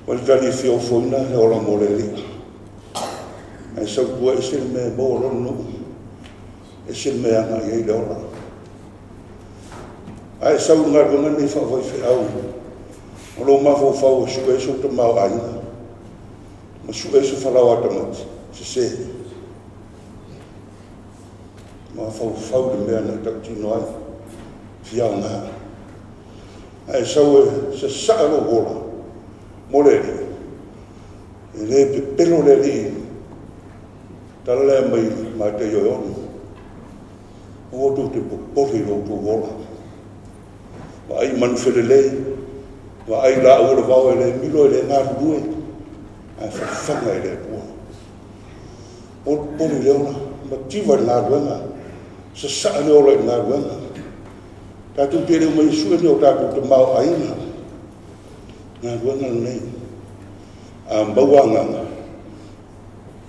Wali tali whia o whoina le ola mō le li. Ai sau tua ese le mea mō lono no. Ese le mea anga i ai le ola. Ai sau ngā rua ngā nei whaawai whe au. O lo mawhau whau e sue so te mau aina. Ma sue so whalau atamati, se se. Ma whau whau le mea na tau tino ai, whia ngā. Ai sau e se saa lo hola, mo le li. E le pepelo le li, tala lea mai mā te ioi ono. O tō te popoli lo tō hola. Ma ai manuwhele le, ma ai la o le vao e le milo e le ngā rurue. Ai whawhanga e le atua. O poli le ola, ma tiva i ngā ruenga, sa saa le ola i ngā ruenga. Tātou te reo mai sue ni o tātou te mau aina. Ngā ruenga nei. A maua nganga.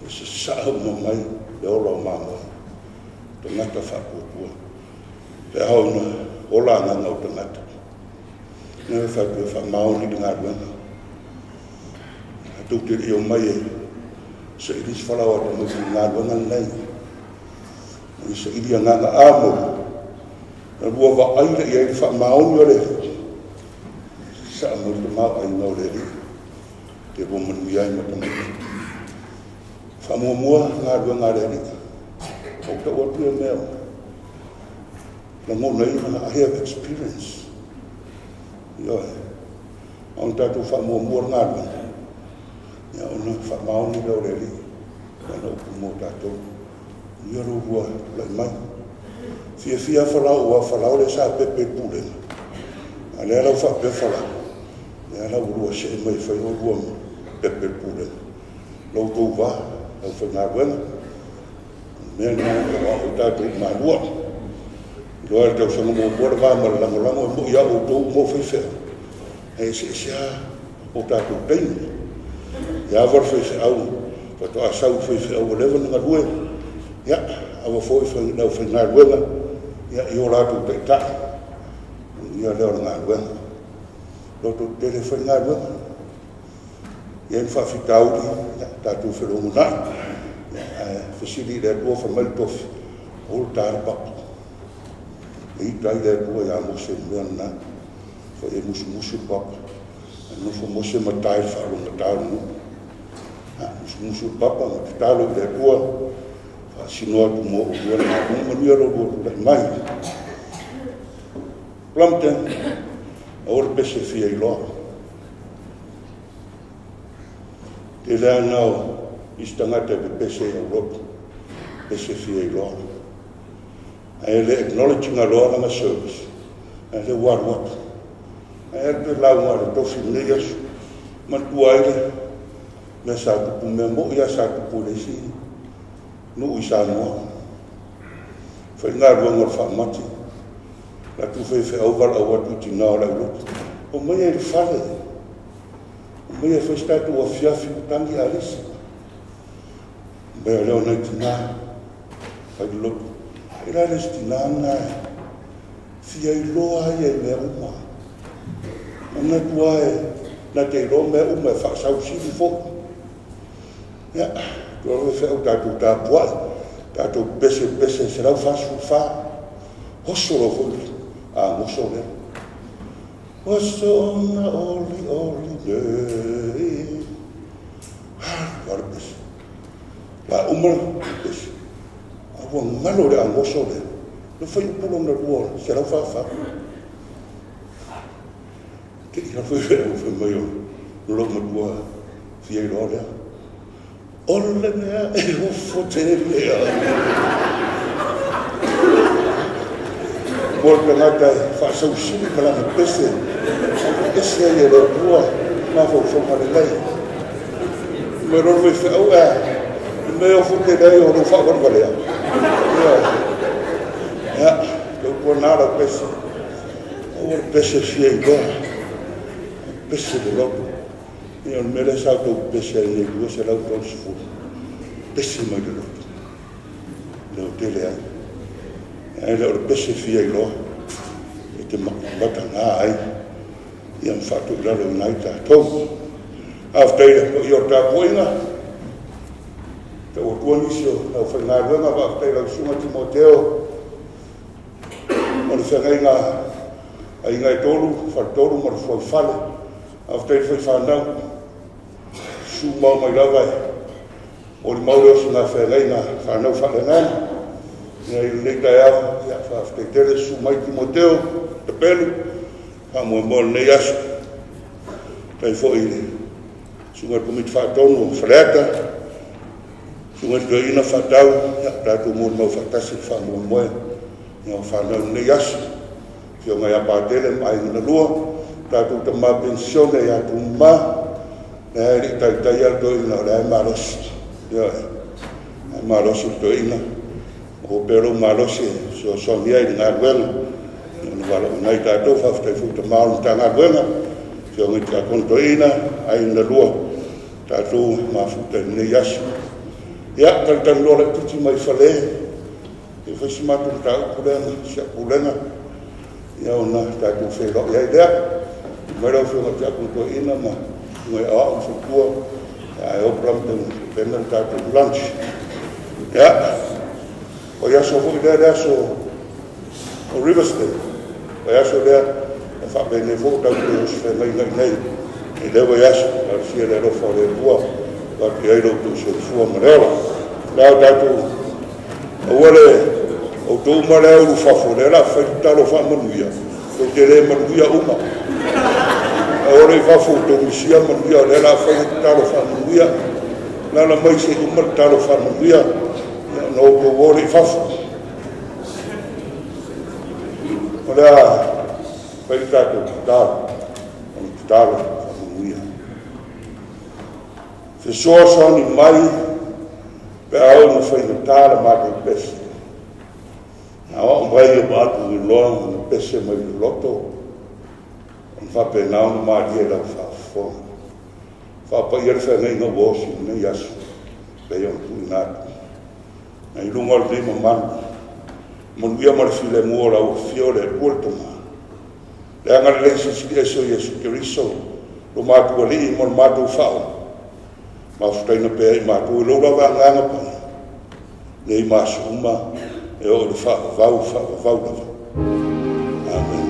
E sa saa uma mai le ola o māmoe. Tangata whaapuapua. Te hau na ola nganga o tangata. Nā whaatua wha maoni le ngā ruenga. Tau te reo mai e sa iris whalau ata mai ki ngā ruanga nei. I sa iri a nganga āmau. Na rua wa aira i ai wha maoni o le. Sa amau te mau ai ngau le re. Te rua manu iai matamata. Wha mua mua ngā ruanga le re. Au tau atu e mea. La ngona i mana I have experience. Ioe. Au tātou wha mua mua ngā ruanga. Ia ona wha maoni leo le li, wana upu mō tātou. Ia rō rua tulai mai. Fia fia whalau ua whalau le sa pepe pūlenga. A lea lau wha pe whalau. Lea lau rua se e mai whai o rua pepe pūlenga. Lau tō wā, lau whai ngā ruenga. Mea nā e wā o tātou mā rua. Loa le tau sanga mō mō le wā ma le lango lango e mo ia o tō mō whai whea. Hei se se a o tātou teini. Ia awa whai whai au, whato a sau whai whai au o lewa nga rue, ia, awa fo i whai nau whai ngā ruenga, ia, i o rātou te tai, ia leo ngā ruenga. Loto tere whai ngā ruenga. Ia i whawhitauri, ia, tātou wherongo nai, ia, whasiri le atua wha mai tofi, o le tāra papa. E i tai le atua ia mose mea nā, whai e musu musu papa, no fo mose matai whaalonga tāu nu. Musu musu papa, ma te tālo i le atua, whaasino atu mō o rua ngā runga manu alo rua tulai mai. Plumpton, a ora pese fia i loa. Te lea nao, isi tangata e pese i Europa, pese fia i loa. Ai le acknowledging a loa langa service, ai le waru atu. Ai le lau ngā le tofi nei asu, mantua ai le, mea sa tupu mea mo ia sa tupu le isi, nuu i sa noa. Whai ngā rua ngā whaamati, la tu whai whai au wala au atu i tina o lau lotu. O mai e le whare, o mai e whai statu o fiafi o tangi a lisi. Mai a leo nei tina, whai le lotu. E la le tina ngā, fia i loa ai e mea uma. Ana tua e, na te iloa mea uma e whaasau sili fo. Ia, tua roe whai au tātou tāpuai, tātou pese pese se rau whasu wha. Hoso lo fo, a ngoso leo. Hoso ona oli oli nei. Ha, wara pese. La uma pese. A ua ngalo le a ngoso leo. No whai upulo na rua, se rau wha wha. Te i whai whai au whai mai o, no lau matua fia i loa lea. O le mea e ofo tele ai. Mo le tagata e faasausili ma lana pese, ese ai e le Atua mafaufauga lelei. Mai lona faifeau e, le mea e ofo tele ai o lou faavalevalea. Ia, tautuana lau pese. Aua le pese fia iloa, pese le loto. Ia o le mea lea sa outou pese ai nei 230, pese mai le loto. Leo tele ai. Ae le o le pese fia iloa, e te matagā ai, ia ma faatuilalo i nai tatou. Faafetai le paia o le tapuaiga, tau atua nisi o lau faigaluega, faafetai lau susuga Timoteo, o le feagaiga aiga e tolu, faletolu ma le fuaifale. Faafetai le faifanau, susu mau mai lava e molimau le osi ngā feagaiga fanau faaleagaga. Ia i lenei taeao, ia faafetai tele susu mai Timoteo, Tapelu, faamoemoe lenei aso. Faafetai foi i le susuga i le Komiti Faatonu o Faleata, susuga i le toeaina faatau, ia tatou molimau faatasi le faamoemoe ia o fanau lenei aso. Afioga ia Patele ma Aiga na Lua, tatou tama penisione ia Tumama, lea e le i taitai a le toeaina o lea e malosi. Ia, e malosi le toeaina, o pea lou malosi e fesoasoani ai i le galuega. Ona valaauina ai tatou, faafetai foi tama o le Matagaluega, afioga i Tiakono Toeaina, Aiga na Lua, tatou mafuta i lenei aso. Ia, talatalanoa laitiiti mai fale, e fai si matou mataupu lea ma si au pulega, ia ona tatou feiloai ai lea. Mai lau afioga Tiakono Toeaina ma susuga i aoao ma faletua, ae o pala ma pena le tatou lunch. Ia, o i aso foi lea le aso o Rivers Day. O i aso lea, e faapenei foi tau te osofeagaiga i nei. I lea vai aso, talosia le alofa o le Atua, atu i ai lo outou soifua ma le ola. La o tatou, aua le outou uma lea ulu fafo, lea la fai tatalo faamanuia, tou te le manuia uma. Aua le fafo outou misia manuia, lea la fai tatalo faamanuia. Lala mai se uma le tatalo faamanuia, na outou o le i fafo. O lea fai le tatou tatalo, o le tatalo faamanuia. Fesoasoani mai pe a oo ina faigata le matou pese. A oo mai o matou iloa na pese mai le loto, ona faapena ona malie lau faafofoga. Faapaia le feagaiga ua osi i lenei aso, pei ona tuuina atu. Na i luga o lenei mamalu, manuia ma le filemu o lau afio le Atua le Tama. Le agalelei silisili ese o Iesu Keriso, lo matou alii ma le matou faaola. Mafutaina pea i matou i lou lava agaga paia, nei ma aso uma e oo i le faavavau, faavavau lava. Amen.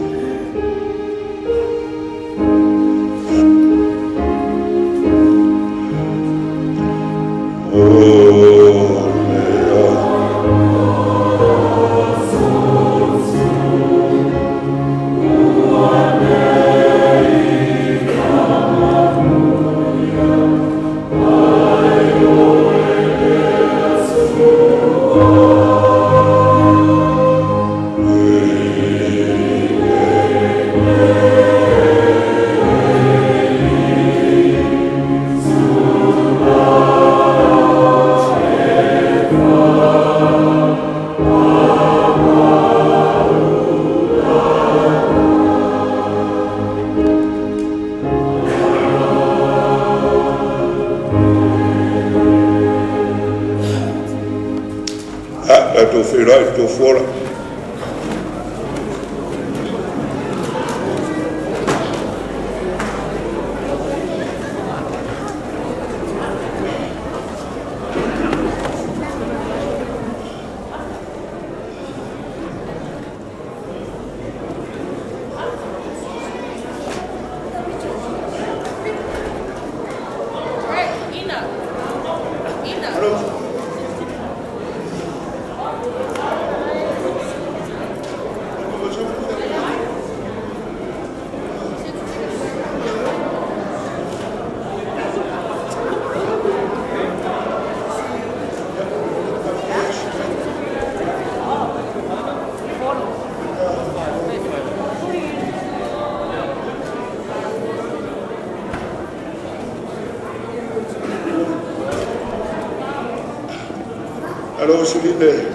Alo siline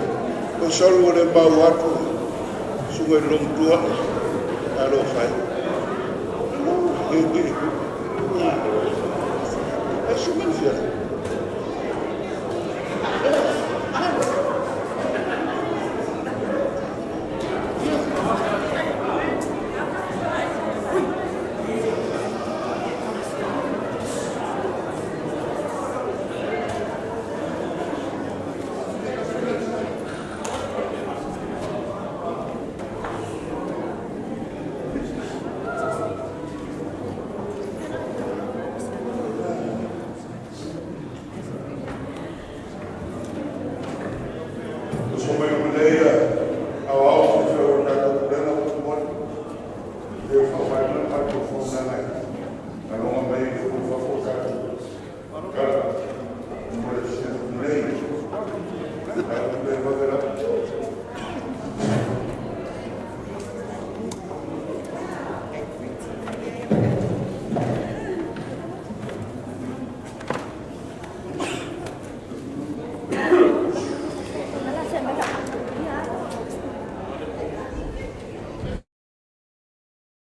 o salu o le mau atu sungai long tua alo fai. Ai sungai fia.